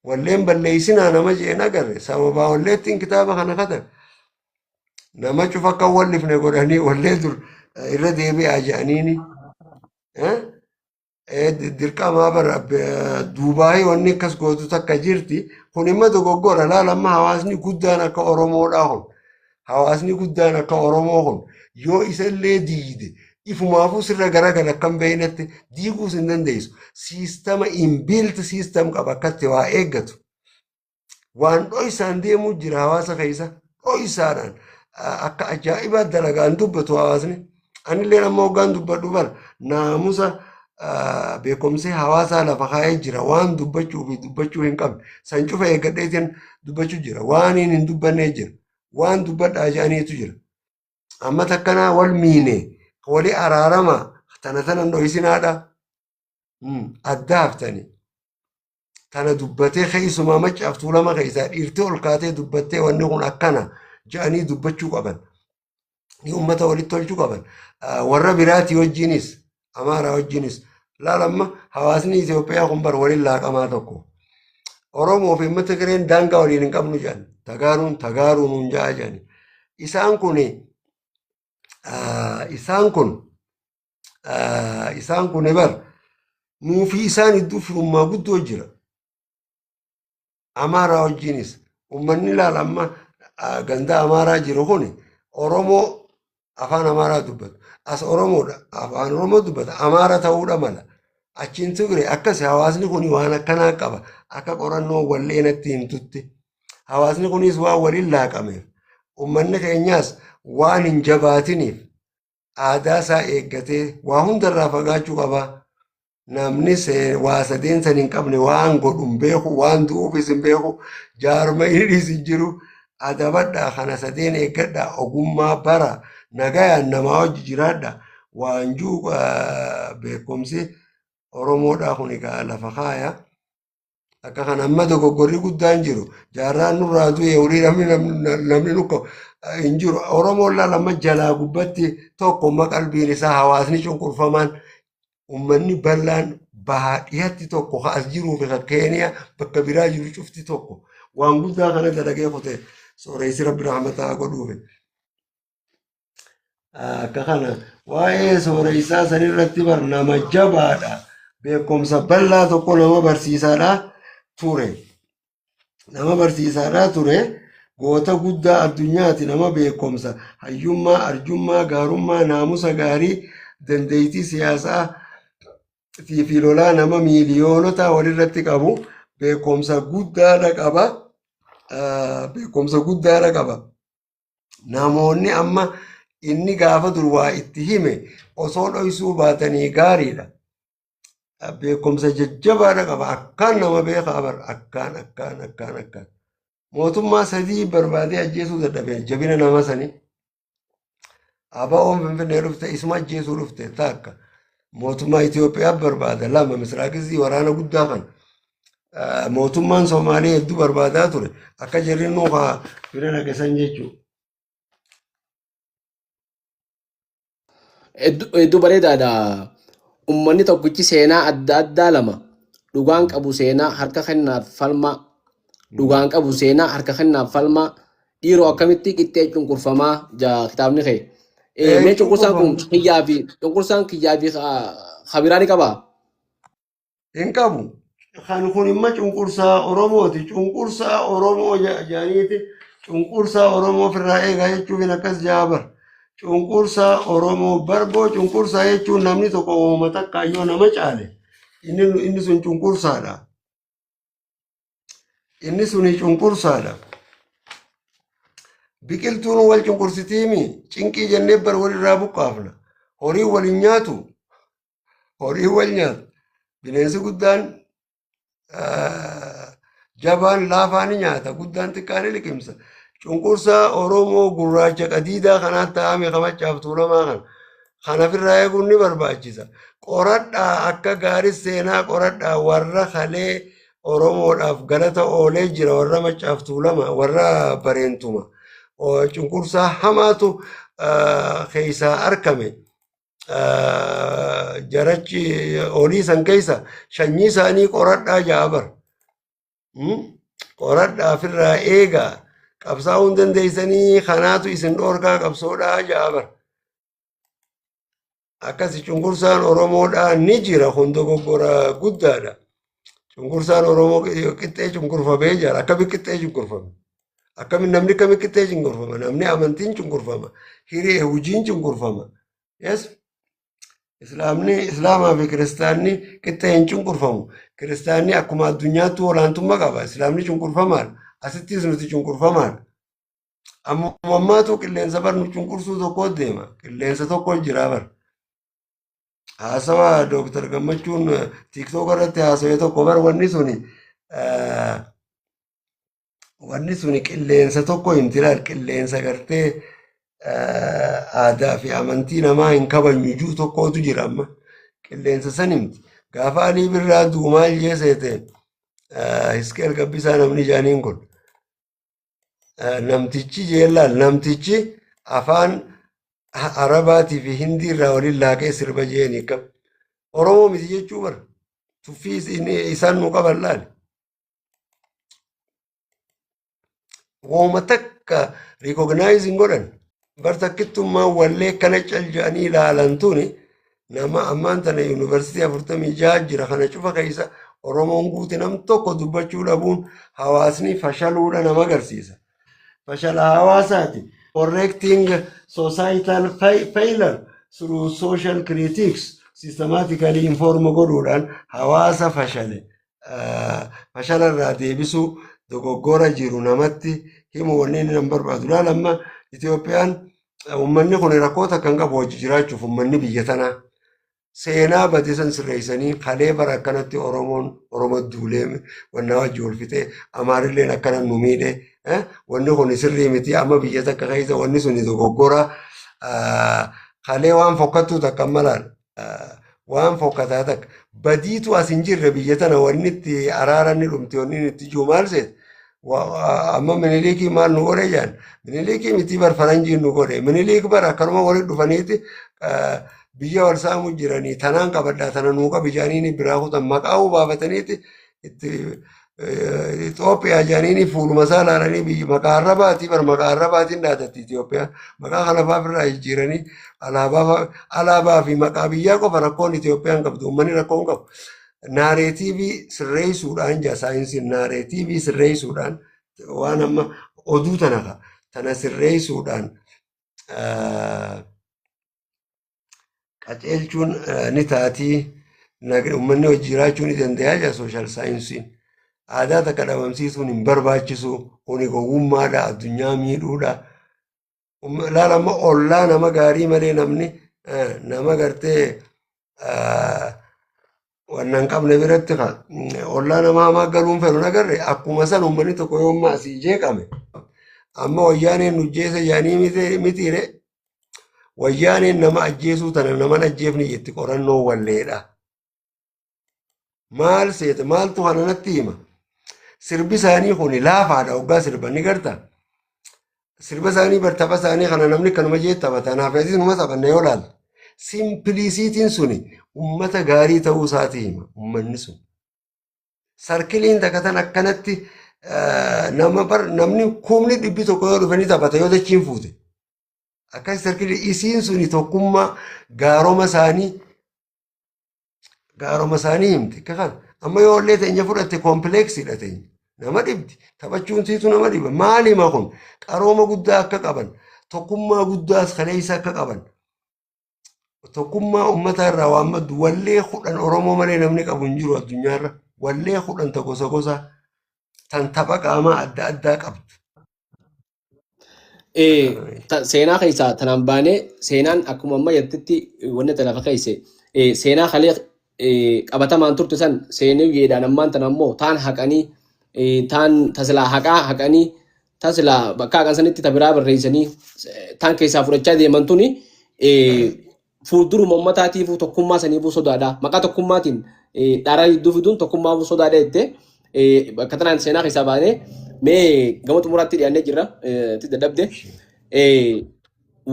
Walleen balleessinaa nama jeen agarre sababaa walleettiin kitaaba kana katabe. Nama cufa akka wallifne godhanii wallee dur irra deebi'aa jedhaniini. Dirqamaa bara Duubaayii wanni akkas gootu takka jirti. Kun immoo dogoggora laala amma hawaasni guddaan akka Oromoodhaa kun. Hawaasni guddaan akka Oromoo kun yoo isallee diide ifumaafuu sirra garagala akkam beeynetti diiguus hin dandeessu. Siistama inbuilt system qaba akkatti waa eeggatu. Waan dho'isaan deemuu jira hawaasa keessa dho'isaadhaan akka ajaa'ibaa dalagaan dubbatu hawaasni. Anillee amma hoggaan dubbadhu bara naamusa beekumsi hawaasaa lafa kaa'ee jira waan dubbachuu fi dubbachuu hin qabne. San cufa eeggadheetiin dubbachuu jira. Waan hin dubbannee jira. Waan dubbadhaa jedhaniitu jira. Amma takkanaa wal miine wali araarama tana tana dho'isinaadha. Adda haftanii. Tana dubbatee keessumaa maccaaf tuulama keessaa dhiirtee ol kaatee dubbattee wanni kun akkana jedhanii dubbachuu qaban. Ni uummata walitti tolchuu qaban. Warra biraatii wajjinis Amaaraa wajjinis laala amma hawaasni Itoophiyaa kun bar waliin laaqamaa tokko. Oromoo fi uummata Tigireen daangaa waliin hin qabnu jedhan. Tagaaruun tagaaruu nuun ja'a jedhani. Isaan kun bar nuufi isaan hedduu firummaa guddoo jira. Amaaraa wajjinis uummanni laala amma ganda Amaaraa jiru kun Oromoo afaan Amaaraa dubbatu. As Oromoodha afaan Oromoo dubbata. Amaara ta'uudha mala. Achiin Tigire akkas hawaasni kun waan akkanaa qaba. Akka qorannoo walleenatti himtutti. Hawaasni kunis waan waliin laaqameef. Uummanni keenyaas waan hin jabaatiniif aadaa isaa eeggatee waa hundarraa fagaachuu qaba. Namni waa sadeen san hin qabne waan godhu hin beeku, waan du'uufis hin beeku, jaarma inni hin jiru. Adabadhaa kana sadeen eeggadhaa ogummaa bara nagayaan namaa wajji jiraadhaa waanjuu beekumsi Oromoodhaa kun egaa lafa kaaya. Akka kana amma dogoggorri guddaan jiru jaarraan nurraa du'e horii namni nukka hin jiru. Oromoon laala amma jalaa gubbatti tokko amma qalbiin isaa hawaasni cunqurfamaan uummanni bal'aan bahaa dhiyatti tokko ka as jiruu fi ka Keeniyaa bakka biraa jiru cufti tokko waan guddaa kana dalagee kute sooressi rabbi rahmataa godhuufi. Akka kana waa'ee sooressaa sanirratti bar nama jabaadha. Beekumsa bal'aa tokko nama barsiisaadha ture. Nama barsiisaadha ture. Goota guddaa addunyaati nama beekumsa hayyummaa, arjummaa, gaarummaa, naamusa gaarii, dandeettii siyaasaa fi lolaa nama miiliyoonota walirratti qabu beekumsa guddaadha qaba. Beekumsa guddaadha qaba. Namoonni amma inni gaafa dur waa itti hime osoo dhoksuu baatanii gaariidha. Beekumsa jajjabaadha qaba. Akkaan nama beekaa bar akkaan akkaan akkaan akkaan. Mootummaa sadii barbaadee ajjeesuu dadhabee jabina nama sanii. ABO'n Finfinnee dhufte isuma ajjeesuu dhufte takka. Mootummaa Itoophiyaa barbaada lama misraaqisii waraana guddaa kana. Mootummaan Somaalee hedduu barbaadaa ture. Akka jarri nuukaa bira dhaqesan jechuudha. Hedduu bareedaadha. Uummanni tokkichi seenaa adda addaa lama dhugaan qabu seenaa harka kennaaf falmaa dhugaan qabu seenaa harka kennaaf falmaa dhiiroo akkamitti qixxee cunqurfamaa jaa kitaabni kee. Mee cunqursaan kun kiyyaa fi cunqursaan kiyyaa fi kabiraa ni qabaa? Hin qabu. Kan kun imma cunqursaa Oromooti. Cunqursaa Oromoo jedhaniiti. Cunqursaa Oromoo ofirraa eegaa jechuun akkas jaabar. Cunqursaa Oromoo barboo cunqursaa jechuun namni tokko uumama takka yoo nama caale inni sun cunqursaadha. Inni suni cunqursaadha. Biqiltuun wal cunqursitiimi cinqii jennee bar walirraa buqqaafna. Horii wal hin nyaatu. Horii wal nyaatu. Bineensi guddaan jabaan laafaa ni nyaata. Guddaan xiqqaa ni liqimsa. Cunqursaa Oromoo gurraacha qadiidaa kanaan ta'ame kamachaaf tuulamaa kana. Kana ofirraa eeguun ni barbaachisa. Qoradhaa akka gaarii seenaa qoradhaa warra kalee Oromoodhaaf galata oolee jira warra macaaf tuulama warra bareentuma. Cunqursaa hamaatu keessaa argame. Jarachi olii san keessa sanyii isaanii qoradhaa jaabar. Qoradhaa ofirraa eegaa. Qabsaa'uu hin dandeessanii kanaatu isin dhoorkaa qabsoodhaa jaabar. Akkasi cunqursaan Oromoodhaa ni jira kun dogoggora guddaadha. Cunqursaan Oromoo qixxee cunqurfamee jira. Akkami qixxee cunqurfame? Akkami namni kami qixxee cunqurfama? Namni amantiin cunqurfama. Hiree hojiin cunqurfama. Yes. Islaamni Islaamaa fi Kiristaanni qixxee hin cunqurfamu. Kiristaanni akkuma addunyaatti olaantummaa qaba. Islaamni cunqurfamaadha. Asittis nuti cunqurfamaadha. Amma ammaatu qilleensa bar nu cunqursuu tokko deema. Qilleensa tokko jira bar. Haasawa Dooktar Gammachuun TikTok irratti haasawee tokko bar wanni suni qilleensa tokko hin tilaal qilleensa gartee aadaa fi amantii namaa hin kabajnu juu tokkotu jira amma. Qilleensa san himti. Gaafa Alii Birraa du'u maal jee seete Hisqeel Gabbisaa namni jaaniin kun. Namtichi jeellaal namtichi afaan Arabaatii fi Hindii irraa waliin laaqee sirba jeeni kam. Oromoo miti jechuu bara. Tuffii isaan nu qaban laali. Wooma takka recognize hin godhan. Bar takkittummaa wallee kana cal jedhanii ilaalan tuni nama ammaan tana yuunivarsiitii 46 jira kana cufa keessa Oromoon guute nam tokko dubbachuu dhabuun hawaasni fashaluudha nama agarsiisa. Fashala hawaasaati. Correcting societal failure through social critics systematically inform godhuudhaan hawaasa fashale fashala irraa deebisuu dogoggora jiru namatti himu wanni inni nan barbaadu. Laal amma Itoophiyaan uummanni kun rakkoo takka hin qabu hojii jiraachuuf uummanni biyya tanaa. Seenaa bade san sirreessanii kalee bara akkanatti Oromoon Oromoo duulee wannaa wajji wal fixee Amaarilleen akkana nu miidhe wanni kun sirrii miti amma biyya takka keessa wanni suni dogoggora kalee waan fokkattuu takka amma laal waan fokkataa takka badiitu as hin jirre biyya tana wanni itti araaranni dhumte wanni itti jiru maal seet amma Minilikii maal nu godhe jaan Minilikii miti bar faranjiin nu godhe Minilik bar akkanuma walitti dhufaniiti biyya wal saamuu jiranii tanaan qabadhaa tana nuu qabi jaaniini biraa kutan maqaa baafataniiti itti Itoophiyaa jaaniini fuuluma isaa ilaalanii biyyi maqaa arrabaatii bar maqaa arrabaatiin dhaadatti Itoophiyaan maqaa kana fa'aa ofirraa jijjiiranii alaabaa fi maqaa biyyaa qofa rakkoon Itoophiyaan qabdu uummanni rakkoo hin qabu. Narrative sirreessuudhaan jaa saayinsiin narrative sirreessuudhaan waan amma oduu tana tana sirreessuudhaan qaceelchuun ni taatii uummanni hojii jiraachuu ni danda'a jaa social saayinsiin. Aadaa takka dhabamsiisuun hin barbaachisu kuni gowwummaadha addunyaa miidhuudha. Laala amma ollaa nama gaarii malee namni nama gartee wanna hin qabne biratti ollaa nama hamaa galuun fedhu nagarre akkuma san uummanni tokko yoo amma asii jeeqame amma wayyaaneen nu jeesa jaanii mitiire wayyaaneen nama ajjeesuu tana naman ajjeefni jetti qorannoo walleedha. Maal seete maaltu kana natti hima? Sirbi isaanii kun laafaadha hoggaa sirban ni garta. Sirba isaanii bar tapha isaanii kana namni kanuma jee taphata. Kanaaf atis numa taphanna yoo laalle. Simplicityn suni ummata gaarii ta'uu isaati hima ummanni sun. Circleiin takka tan akkanatti nama bar namni 100,000 yoo dhufanii taphata yoo dachiin fuute. Akkas circle isiin suni tokkummaa gaaroma isaanii himti. Kan Amma yoo illee teenya fudhatte complexiidha teenya. Nama dhibdi. Taphachuun siitu nama dhiba. Maalima kun qarooma guddaa akka qaban, tokkummaa guddaas kaleessa akka qaban. Tokkummaa uummataa irraa waan maddu wallee 10 Oromoo malee namni qabu hin jiru addunyaarra. Wallee 10 ta gosa gosa tan tapha qaamaa adda addaa qabdu. Seenaa keessaa tanaan baanee seenaan akkuma amma jettetti wanni ati lafa keesse seenaa kalee qabatamaan turte san seenuu yeedhaan ammaan tana ammoo taan haqanii taan tasilaa haqaa haqanii tasilaa bakka haqan sanitti ta biraa barreessanii taan keessaa fudhachaa deeman tuni fuulduruma uummataatiifuu tokkummaa saniifuu sodaadha. Maqaa tokkummaatiin dharaa jidduu fiduun tokkummaafuu sodaadha jettee bakka tanaan seenaa keessaa baanee mee gama xumuraatti dhiyaannee jirra itti dadhabde.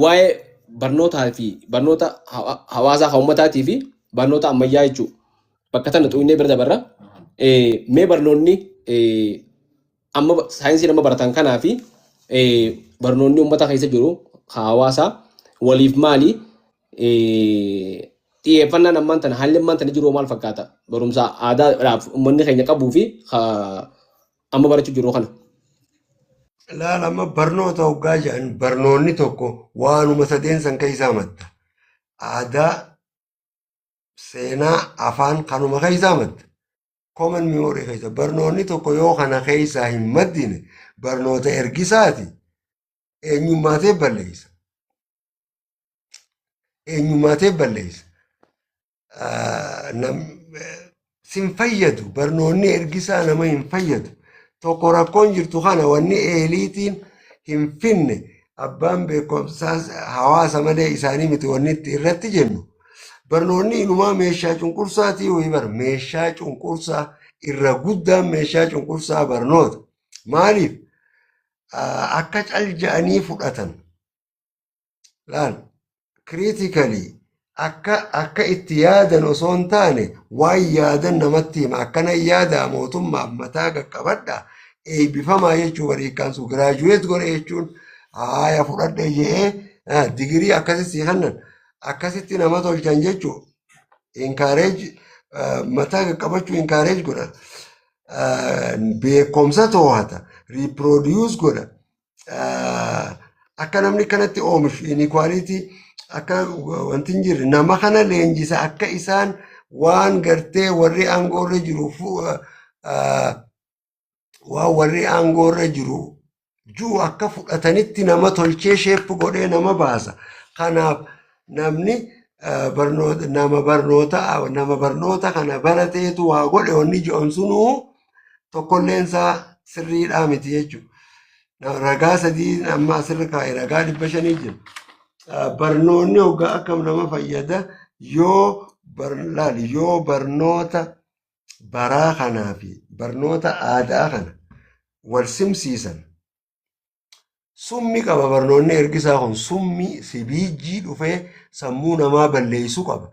Waa'ee barnootaa fi barnoota hawaasaa kan uummataatii fi barnoota ammayyaa jechuudha. Bakka tana xuqnee bira dabarra. Mee barnoonni amma saayinsii nama baratan kanaa fi barnoonni uummata keessa jiru hawaasaa waliif maali? Xiyyeeffannaan ammaan tana haalli ammaan tana jiru maal fakkaata? Barumsa aadaadhaaf uummanni keenya qabuu fi amma barachuu jiru kana. Laala amma barnoota hoggaa jedhan barnoonni tokko waanuma sadeen san keessaa madda. Aadaa, seenaa, afaan kanuma keessaa madda. Common memory keessa barnoonni tokko yoo kana keessaa hin maddine barnoota ergisaati. Eenyummaatee balleessa. Eenyummaatee balleessa. Sin fayyadu barnoonni ergisaa nama hin fayyadu. Tokko rakkoon jirtu kana wanni eliteiin hin finne abbaan beekumsaa hawaasa malee isaanii miti wanni itti irratti jennu. Barnoonni inumaa meeshaa cunqursaatii wayii bara meeshaa cunqursaa irra guddaan meeshaa cunqursaa barnoota. Maaliif? Akka cal ja'anii fudhatan. Laal critically akka itti yaadan osoo hin taane waan yaadan namatti hima. Akkana yaadaa mootummaaf mataa qaqqabadha. Eebbifamaa jechuu bariikaan sun graduate godhe jechuun haaya fudhadhe jedhee digirii akkasitti sii kennan akkasitti nama tolchan jechuu encourage mataa qaqqabachuu encourage godha. Beekumsa to'ata reproduce godha. Akka namni kanatti oomishu inequality akka wanti hin jirre nama kana leenjisa akka isaan waan gartee warri aangoorra jiru waan warri aangoorra jiru juu akka fudhatanitti nama tolchee shape godhee nama baasa. Kanaaf namni barnoota nama barnoota kana barateetu waa godhe wanni jedhan sunuu tokkolleen isaa sirriidhaa miti jechuudha. Ragaa 3 amma asirra kaa'e ragaa 500 jira. Barnoonni hoggaa akkam nama fayyada yoo laali yoo barnoota baraa kanaa fi barnoota aadaa kana wal simsiisan summi qaba barnoonni ergisaa kun summii sibiijjii dhufee sammuu namaa balleessuu qaba.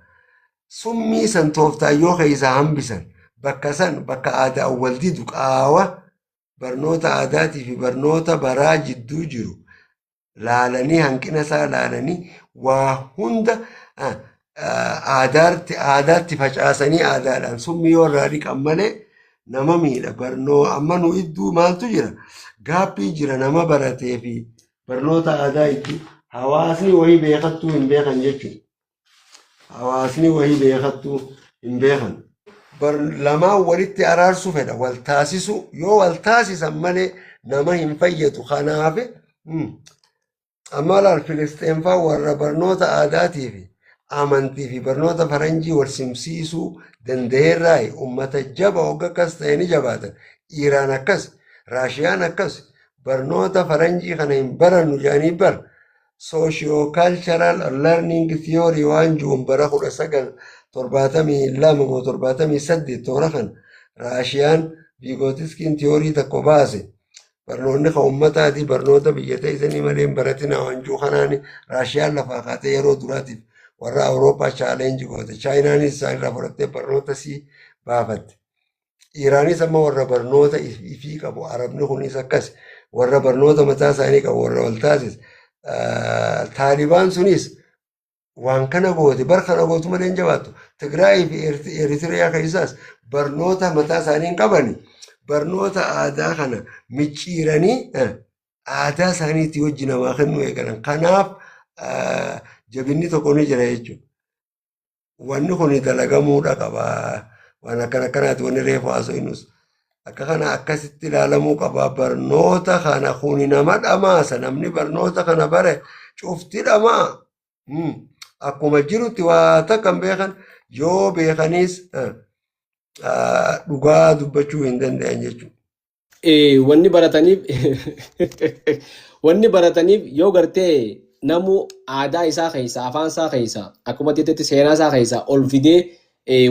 Summii san tooftaan yoo keessaa hambisan bakka san bakka aadaa wal didu qaawa barnoota aadaatii fi barnoota baraa jidduu jiru laalanii hanqina isaa laalanii waa hunda aadaatti facaasanii aadaadhaan summii yoo irraa dhiqan malee nama miidha. Barnoo amma nu idduu maaltu jira? Gapii jira nama baratee fi barnoota aadaa idduu hawaasni wayii beekattuu hin beekan jechuudha. Hawaasni wayii beekattuu hin beekan. Lamaan walitti araarsuu fedha wal taasisu yoo wal taasisan malee nama hin fayyadu. Kanaaf amma laal Filisxeen fa'aa warra barnoota aadaatii fi amantii fi barnoota faranjii wal simsiisuu danda'eerraa uummata jaba hogga akkas ta'e ni jabaatan. Iiraan akkas, Raashiyaan akkas barnoota faranjii kana hin barannu jedhanii bar socio-cultural learning theory waan jiruun bara 1972 moo 78 toora kana Raashiyaan Vygotsky'n theory tokko baase. Barnoonni kan uummataati barnoota biyya teessanii malee hin baratina waan jiru kanaan Raashiyaan lafaa kaatee yeroo duraatiif warra Awurooppaa challenge goote. Chaayinaanis isaan irraa fudhattee barnoota sii baafatte. Iiraanis amma warra barnoota ifii qabu Arabni kunis akkas warra barnoota mataa isaanii qabu warra wal taasise. Taalibaan sunis waan kana goote bar kana gootu malee hin jabaattu. Tigraayii fi Eritiriyaa keessaas barnoota mataa isaanii hin qabani. Barnoota aadaa kana micciiranii aadaa isaaniitti wajji namaa kennuu eegalan. Kanaaf jabinni tokko ni jira jechuudha. Wanni kun dalagamuudha qaba. Waan akkana akkanaati wanni reefu haasofnus. Akka kana akkasitti ilaalamuu qaba. Barnoota kana kuni nama dhamaasa. Namni barnoota kana bare cufti dhamaa. Akkuma jirutti waa takka hin beekan yoo beekanis dhugaa dubbachuu hin danda'an jechuudha. Wanni barataniif yoo gartee namu aadaa isaa keessa, afaan isaa keessa, akkuma jettetti seenaa isaa keessa ol fidee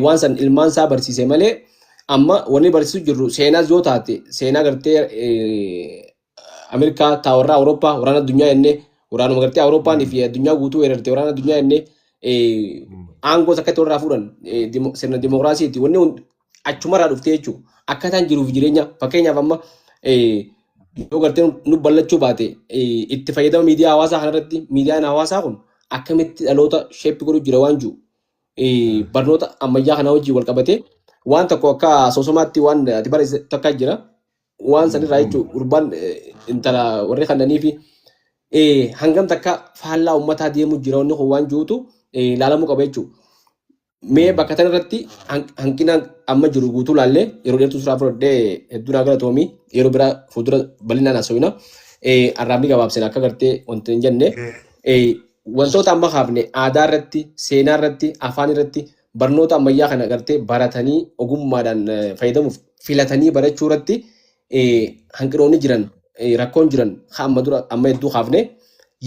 waan san ilmaan isaa barsiise malee, amma wanni barsiisu jirru seenaas yoo taate seenaa gartee Ameerikaa taa warra Awurooppaa, waraana addunyaa jennee, waraanuma gartee Awurooppaan fi addunyaa guutuu weerarte, waraana addunyaa jennee, aangoo akkatti warraa fuudhan, sirna dimokiraasiiti wanni achumarraa dhuftee jechuudha. Akkaataan jiruuf jireenya, fakkeenyaaf amma yoo gartee nu ballachuu baate, itti fayyadama miidiyaa hawaasaa kanarratti, miidiyaan hawaasaa kun akkamitti dhaloota shape godhu jira waan jiru barnoota ammayyaa kanaa wajjin wal qabatee waan tokko akka asoosomaatti waan ati barreesse takka jira. Waan sanirraa jechuun gurbaan intala warri kannanii fi hangam takka faallaa uummataa deemuu jira wanni kun waan jirutu ilaalamuu qaba jechuudha. Mee bakka kanarratti hanqina amma jiru guutuu laallee, yeroo dheertuu suuraa fudhadhee hedduu naa galatoomii, yeroo biraa fuuldura bal'inaan haasofna. Arraabni gabaabsina akka gartee wanti hin jenne. Wantoota amma kaafne aadaa irratti, seenaa irratti, afaan irratti, barnoota ammayyaa kana gartee baratanii ogummaadhaan fayyadamuuf filatanii barachuu irratti hanqinoonni jiran, rakkoon jiran amma dura amma hedduu kaafne,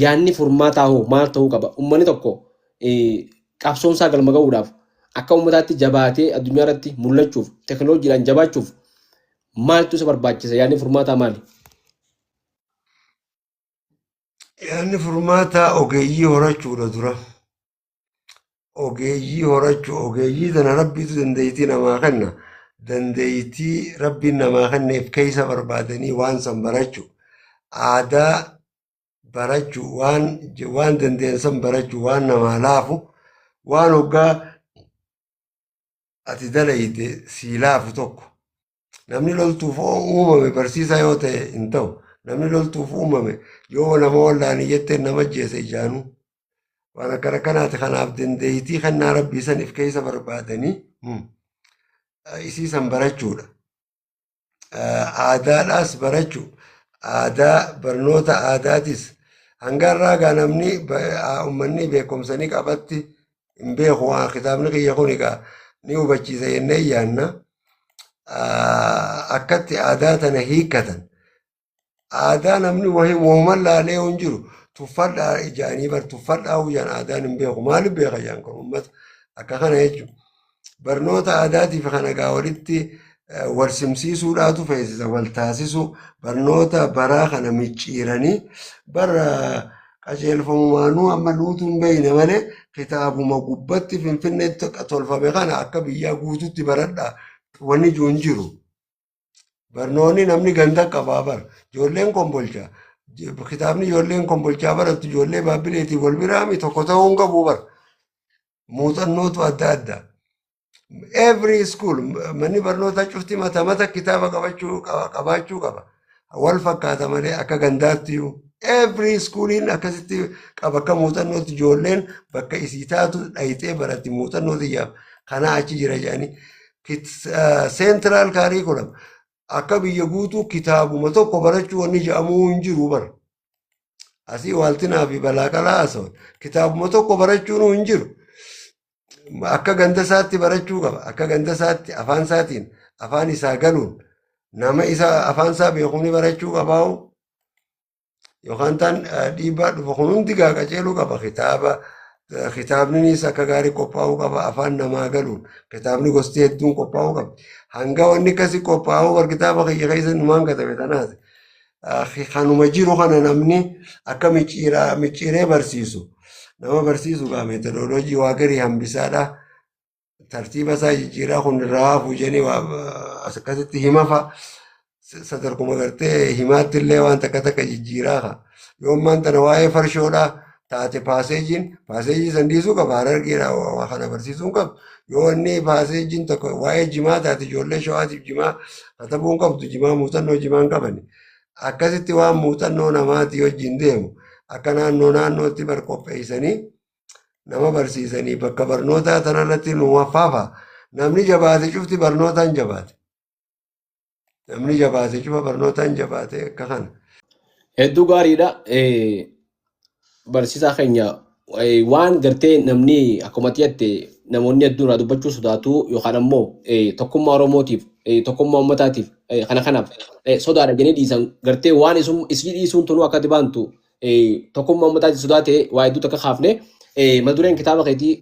yaadni furmaataa hoo maal ta'uu qaba? Uummanni tokko qabsoon isaa galma gahuudhaaf, akka uummataatti jabaatee addunyaa irratti mul'achuuf, teekinooloojiidhaan jabaachuuf maaltu isa barbaachisa? Yaadni furmaataa maali? Yaadni furmaataa ogeeyyii horachuudha dura. Ogeeyyii horachuu, ogeeyyii tana Rabbiitu dandeettii namaa kenna. Dandeettii Rabbiin namaa kenneef keessa barbaadanii waan san barachuu. Aadaa barachuu, waan dandeenye san barachuu, waan namaa laafu, waan hoggaa ati dalayte sii laafu tokko. Namni loltuuf uumame barsiisaa yoo ta'e hin ta'u. Namni loltuuf uumame yoo nama wallaanii jettee nama ajjeese ijaanuu. Waan akkana kanaati. Kanaaf dandeettii kennaa Rabbii saniif keessa barbaadanii isii san barachuudha. Aadaadhaas barachuu. Aadaa, barnoota aadaatis hanga irraa gaa namni uummanni beekumsa ni qabatti hin beeku, waan kitaabni kiyya kun egaa ni hubachiisa jennee yaanna. Akkatti aadaa tana hiikkatan. Aadaa namni wahii wahuman laalee hin jiru. Tuffadhaa ijaanii bar, tuffadhaa ijaan aadaan hin beeku. Maaliif beeka ijaan kun uummata akka kana jechuudha. Barnoota aadaatiif kana gaa walitti wal simsiisuudhaatu feesisa, wal taasisuu, barnoota baraa kana micciiranii bara qajeelfamumaanuu amma nuutu hin beekne malee kitaabuma gubbatti Finfinneetti tolfame kana akka biyyaa guututti baradhaa wanni jiru hin jiru. Barnoonni namni ganda qabaa bara. Ijoolleen Kombolchaa. Kitaabni ijoolleen Kombolchaa barattu ijoollee Baabbileetiif wal biraami tokko ta'uu hin qabu bara. Muuxannootu adda adda. Every school, manni barnootaa cufti mata mata kitaaba qabaachuu qaba. Wal fakkaata malee akka gandaatti iyyuu. Every schooliin akkasitti qaba, akka muuxannootti ijoolleen bakka isii taatu dhayixee baratti, muuxannoo xiyyaaf kanaa achi jira jedhanii. Central curriculum akka biyya guutuu kitaabuma tokko barachuu wanni jedhamuu hin jiru bara. Asii waaltinaa fi balaaqalaa haasa'an, kitaabuma tokko barachuun hin jiru. Akka ganda isaatti barachuu qaba. Akka ganda isaatti afaan isaatiin, afaan isaa galuun, nama isa afaan isaa beekuun barachuu qabaa'u. Yookaan taan dhiibbaa dhufa kun hundi gaa qajeeluu qaba. Kitaaba, kitaabninis akka gaarii qophaa'uu qaba, afaan namaa galuun. Kitaabni gosti hedduun qophaa'uu qaba. Hanga wanni akkasii qophaa'uu bar kitaaba kiyya keessa numaan katabe tanaati. Kanuma jiru kana namni akka micciiree barsiisu. Nama barsiisu gaa methodology waa garii hambisaadha. Tartiiba isaa jijjiiraa, kun irraa hafuu jedhanii as akkasitti hima fa'a. Sadarkuma gartee himaatti illee waan takka takka jijjiiraa. Yoo ammaan tana waa'ee farshoodhaa Taate paaseejii san dhiisuu qaba. Harargeedha waa kana barsiisuu hin qabdu. Yoo inni paaseejiin tokko waa'ee jimaa taate ijoollee shawaatiif jimaa katabuu hin qabdu. Jimaa muuxannoo jimaa hin qabani. Akkasitti waan muuxannoo namaatii wajjin deemu akka naannoo naannootti bar qopheessanii nama barsiisanii bakka barnootaa tanarratti nu waffaafa. Namni jabaate cufti barnootaan jabaate. Namni jabaate cufa barnootaan jabaate akka kana. Hedduu gaariidha. Barsiisaa keenya waan gartee namni akkuma jette namoonni hedduun irraa dubbachuu sodaatu yookaan ammoo tokkummaa Oromootiif tokkummaa uummataatiif kana kanaaf sodaadha jedhanii dhiisan gartee waan isii dhiisuun tunuu akka baantu tokkummaa uummataatiif sodaate waa hedduu takka kaafne mata dureen kitaaba keetii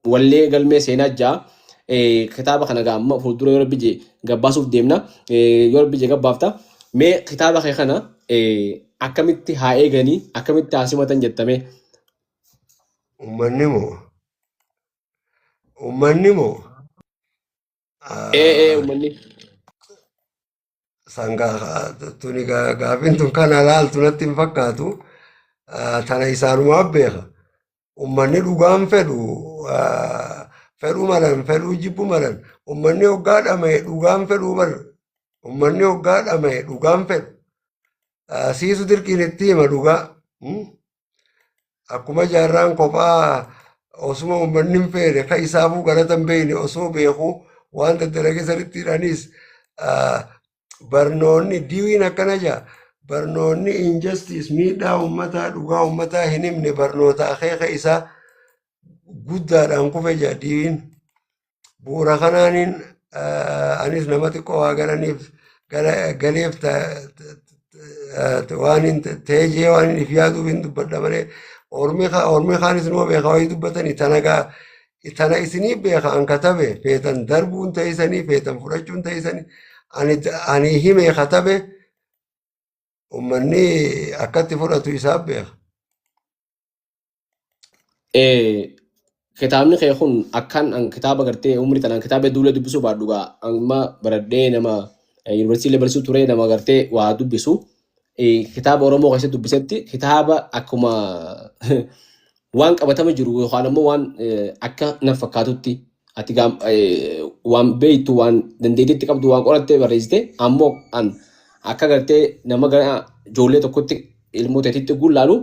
wallee galmee seenaa ja'a. Kitaaba kana gaa amma fuuldura yoo rabbi jee gabbaasuuf deemna. Yoo rabbi jee gabbaafta. Mee kitaaba kee kana akkamitti haa eeganii akkamitti haa simatan jettame? Uummanni moo? Uummanni moo? Uummanni. Sangaa tuni gaafiin tun kana laaltu natti hin fakkaatu. Tana isaanumaaf beeka. Uummanni dhugaan fedhu fedhuu malan fedhuu jibbu malan uummanni hoggaa dhama'e dhugaan fedhuu bar uummanni hoggaa dhama'e dhugaan fedhu. Siisu dirqiin itti hima dhugaa. Akkuma jaarraan kophaa osuma uummanni hin feene kan isaafuu galata hin beekne osoo beekuu waan daddalage sanitti hidhanis barnoonni diwiin akkana jaa barnoonni injustice miidhaa uummataa dhugaa uummataa hin himne barnoota akeeka isaa guddaadhaan kufe jaa diwiin. Bu'uura kanaaniin anis nama xiqqoo waa galaniif galeef waan hin ta'ee jee waan hin if yaaduuf hin dubbadha malee ormi kaanis numa beeka wayii dubbatanii tana gaa tana isinii beeka an katabe feetan darbuun ta'isanii feetan fudhachuun ta'isanii ani hime katabe uummanni akkatti fudhatu isaaf beeka. Kitaabni kee kun akkaan an kitaaba gartee umrii tanaan kitaaba hedduullee dubbisuu baadhu gaa amma baradhee nama yuunivarsiitii barsiisuu ture nama gartee waa dubbisu. Kitaaba Oromoo keessatti dubbisetti kitaaba akkuma waan qabatama jiru yookaan ammoo waan akka na fakkaatutti ati waan beektu waan dandeettiitti qabdu waan qorattee barreessite ammoo an akka gartee nama gara ijoollee tokkotti ilmoo teetitti gullaalu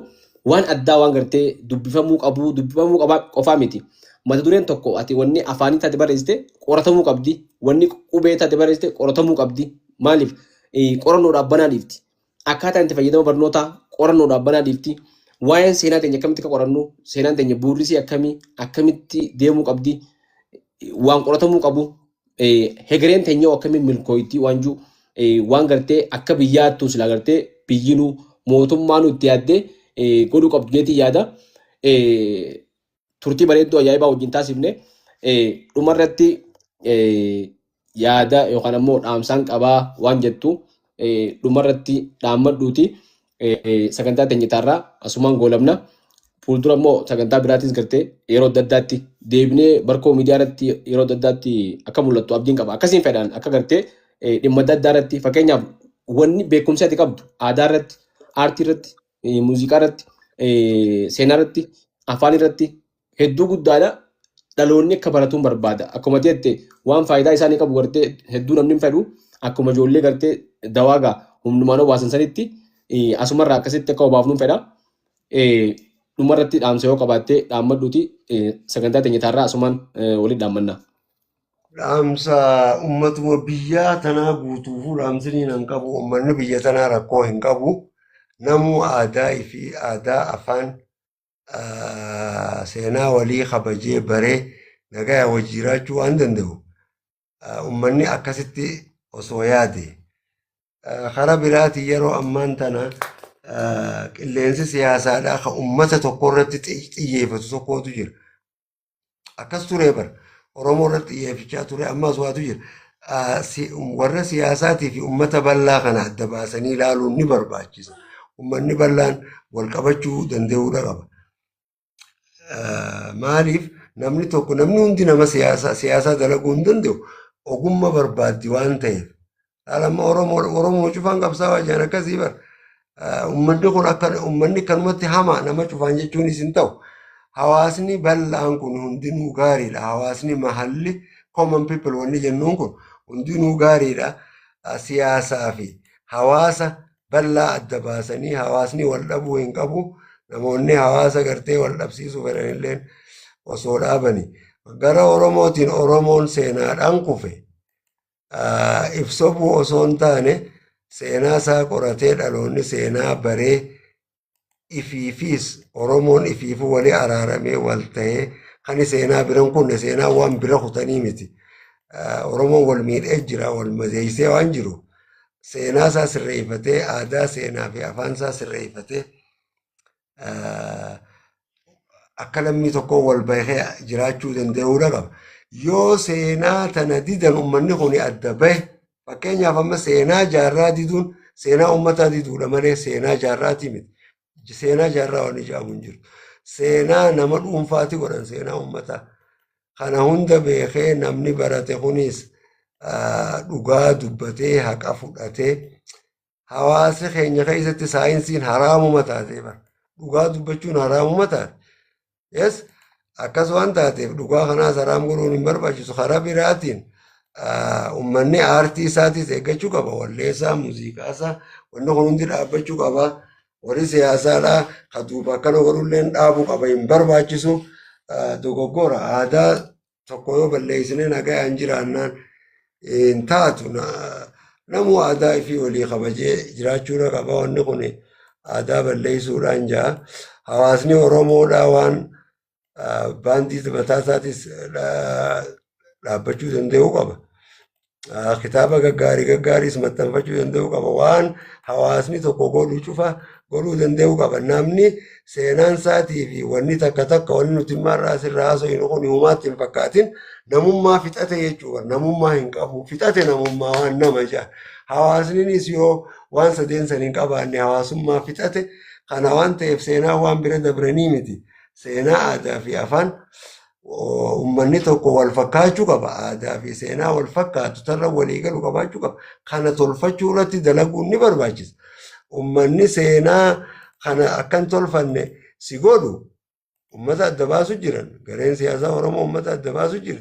waan addaa waan gartee dubbifamuu qabu dubbifamuu qabaa qofaa miti. Mata dureen tokko ati wanni afaanii taate barreessite qoratamuu qabdi. Wanni qubee taate barreessite qoratamuu qabdi. Maaliif qorannoodhaaf banaa dhiifti. Akkaataan itti fayyadama barnootaa qorannoodhaaf banaa dhiifti. Waa'een seenaa teenya akkamitti akka qorannu seenaan teenya bu'uurri akkamii akkamitti deemuu qabdi waan qoratamuu qabu hegereen teenya akkamiin milkooyti waan jiru waan gartee akka biyyaattuu silaa gartee biyyinuu mootummaanuu itti yaaddee godhuu qabdu jeetii yaada. Turtii bareedduu ajaa'ibaa wajjin taasifne dhumarratti yaada yookaan ammoo dhaamsaan qabaa waan jettu dhumarratti dhaammadhuuti sagantaa teenya taarraa asumaan goolabna. Fuuldura immoo sagantaa biraatis gartee yeroo adda addaatti deebinee barkoo miidiyaa irratti yeroo adda addaatti akka mul'attu abdiin qaba. Akkasiin fedhaan akka gartee dhimma adda addaa irratti fakkeenyaaf wanni beekumsa ati qabdu aadaa irratti, aartii irratti, muuziqaa irratti, seenaa irratti, afaan irratti hedduu guddaadha. Dhaloonni akka baratuun barbaada. Akkuma jette waan faayidaa isaanii qabu gartee hedduu namni hin fedhu akkuma ijoollee gartee dawaa gaa humnumaan obaasan sanitti asumarraa akkasitti akka obaafnuun fedha. Dhumarratti dhaamsa yoo qabaatte dhaammadhuuti sagantaa teenya taarraa asumaan walitti dhaammanna. Dhaamsa uummatuma biyyaa tanaa guutuufuu dhaamsiniin hin qabu. Uummanni biyya tanaa rakkoo hin qabu. Namuu aadaa fi aadaa afaan seenaa walii kabajee baree nagaa wajji jiraachuu waan danda'u. Uummanni akkasitti osoo yaade. Karaa biraatiin yeroo ammaan tana qilleensi siyaasaadhaa kan uummata tokko irratti xiyyeeffatu tokkotu jira. Akkas ture bara. Oromoo irratti xiyyeeffachaa ture ammas waatu jira. Warra siyaasaatii fi uummata bal'aa kana adda baasanii ilaaluun ni barbaachisa. Uummanni bal'aan wal qabachuu danda'uudha qaba. Maaliif namni tokko namni hundi nama siyaasaa dalaguu hin danda'u ogummaa barbaaddi waan ta'eef. Haala amma Oromoo cufaan qabsaa'aa jiran akkasii bara. Uummanni kun akka uummanni kanumatti hama nama cufaan jechuunis hin ta'u. Hawaasni bal'aan kun hundinuu gaariidha. Hawaasni mahalli common people wanni jennuun kun hundinuu gaariidha. Siyaasaa fi hawaasa bal'aa adda baasanii hawaasni wal dhabuu hin qabu. Namoonni hawaasa gartee wal dhabsiisuu fedhanillee osoo dhaabani. Gara Oromootiin Oromoon seenaadhaan kufe. Ibsobuu osoo hin taane seenaa isaa qoratee dhaloonni seenaa baree ifiifis Oromoon ifiifuu walii araaramee wal ta'ee kan seenaa biran kunne seenaa waan bira kutanii miti. Oromoon wal miidhee jira, wal madeessee waan jiru seenaa isaa sirreeffatee, aadaa seenaa fi afaan isaa sirreeffatee akka lammii tokko wal bahee jiraachuu danda'uudha qaba. Yoo seenaa tana didan uummanni kun adda bahe, fakkeenyaaf amma seenaa jaarraa diduun seenaa uummataa diduudha malee seenaa jaarraati miti. Seenaa jaarraa waan ijaamu hin jiru. Seenaa nama dhuunfaati godhan seenaa uummataa. Kana hunda beekee namni barate kunis dhugaa dubbatee haqa fudhatee, hawaasa keenya keessatti saayinsiin haraamuma taatee bara. Dhugaa dubbachuun haraamuma taate. Yes, akkas waan taateef dhugaa kanaas haraam godhuun hin barbaachisu. Karaa biraatiin uummanni aartii isaatis eeggachuu qaba. Walleessaa, muuziqaasaa, wanni kun hundi dhaabbachuu qaba. Warri siyaasaadhaa ka duuba akkana godhullee dhaabuu qaba, hin barbaachisu. Dogoggora aadaa tokko yoo balleessine nagaan jiraannaan hin taatu. Namuu aadaa ifii walii kabajee jiraachuudha qaba. Wanni kun aadaa balleessuudhaan jaa. Hawaasni Oromoodhaa waan baandii mataa isaatis dhaabbachuu danda'uu qaba. Kitaaba gaggaarii gaggaariis maxxanfachuu danda'uu qaba. Waan hawaasni tokko godhu cufa godhuu danda'uu qaba. Namni seenaan isaatii fi wanni takka takka wanni nuti immarraa asirraa haasofnu kun humaatti hin fakkaatin, namummaa fixate jechuudha. Namummaa hin qabu. Fixate namummaa waan nama jaa. Hawaasninis yoo waan sadeen san hin qabaanne hawaasummaa fixate. Kana waan ta'eef seenaa waan bira dabranii miti. Seenaa, aadaa fi afaan uummanni tokko wal fakkaachuu qaba. Aadaa fi seenaa wal fakkaatu tarra walii galu qabaachuu qaba. Kana tolfachuu irratti dalaguun ni barbaachisa. Uummanni seenaa kana akkan tolfanne si godhu uummata adda baasu jiran. Gareen siyaasaa Oromoo uummata adda baasu jira.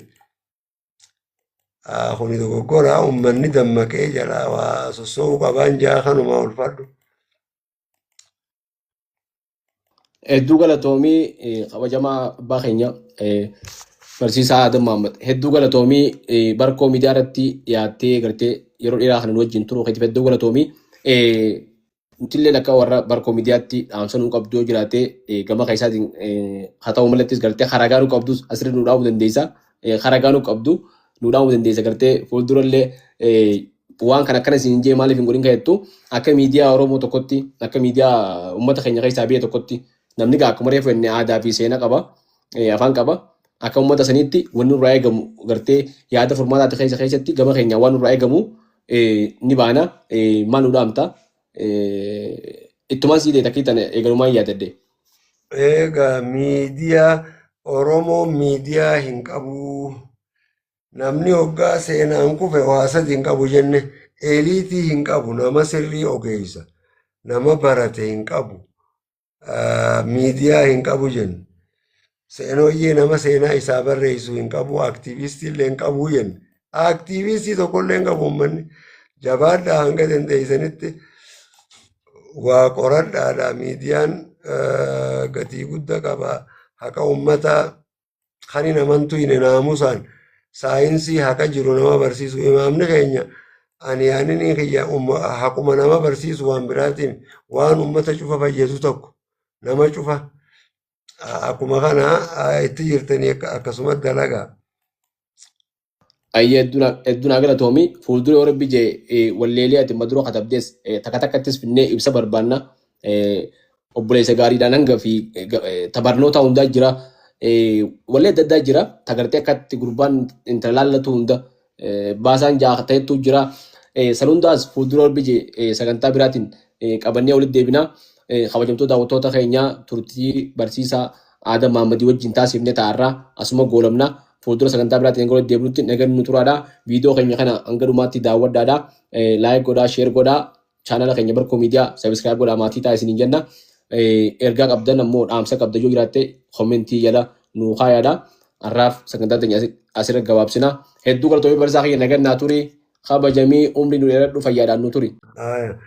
Kuni dogoggora, uummanni dammaqee jalaa waa sossoo'uu qabaan jaa, kanumaa ulfaadhu. Hedduu galatoomii, kabajamaa abbaa keenya barsiisaa Adam Mahammad. Hedduu galatoomii, Barkoo Miidiyaa irratti dhiyaattee gartee yeroo dheeraa kana nu wajjin turuu keetiif hedduu galatoomii. Nutillee akka warra Barkoo Miidiyaatti dhaamsa nuu qabdu yoo jiraate, gama keessaatiin haa ta'u malattis gartee haragaa nuu qabdus asirra nu dhaamuu dandeessa. Haragaa nuu qabdu nu dhaamuu dandeessa, gartee fuuldurallee waan kana akkana isin jee maaliif hin godhin kan jettu, akka miidiyaa Oromoo tokkotti, akka miidiyaa uummata keenya keessaa biyya tokkotti, namni gaa akkuma reefu inni aadaa fi seena qaba, afaan qaba, akka uummata saniitti wanni nurraa eegamu gartee yaada furmaataati keessa keessatti gama keenya waan nurraa eegamu ni baana. Maal nu dhaamta? Ittumaan sii deeta kiitan eegalumaan yaadadde. Egaa miidiyaa Oromoo miidiyaa hin qabu. Namni hoggaa seenaan kufe waa sadi hin qabu jenne: eliitii hin qabu, nama sirrii ogeessa, nama barate hin qabu, miidiyaa hin qabu jenne. Seenooyyee nama seenaa isaa barreessu hin qabu, aktiivistii illee hin qabu jenne. Aktiivistii tokkollee hin qabu uummanni. Jabaadhaa, hanga dandeessanitti waa qoradhaadha. Miidiyaan gatii guddaa qaba. Haqa uummataa kan hin amantu hin naamusaan saayinsii haqa jiru nama barsiisu. Imaamni keenya ani yaanini kiyya haquma nama barsiisu, waan biraatiin waan uummata cufa fayyadu tokko nama cufa akkuma kana itti jirtanii akkasuma dalagaa. Ayyee, hedduu naa galatoomi. Fuuldura yoo rabbi jee walleelee ati madura katabdees takka takkattis finnee ibsa barbaanna. Obboleessa gaariidhaan hanga fi tabarnoota hundaa jira. Wallee adda addaa jira. Tagartee akkatti gurbaan intala laallatu hunda baasaan ja'a ta'etu jira. San hundaas fuuldura rabbi jee sagantaa biraatiin qabannee walitti deebina. Kabajamtoota daawwattoota keenyaa, turtii barsiisaa Aadam Mahammadii wajjin taasifne ta'arraa asuma goolamna. Fuuldura sagantaa biraatiin hanga walitti deebinutti nagaan nu turaadha. Viidiyoo keenya kana hanga dhumaatti daawwadhaadha. Like godhaa, share godhaa. Chaanala keenya Barkoo Miidiyaa subscribe godhaa maatii ta'a isiniin jenna. Ergaa qabdan ammoo dhaamsa qabda yoo jiraatte komentii jala nuu kaayaadha. Har'aaf sagantaa teenya asirra gabaabsina. Hedduu galatoomii barsiisaa kiyya nagannaa turi. Kabajamii umrii nu dheeradhu fayyaadhaan nu turi. Aya.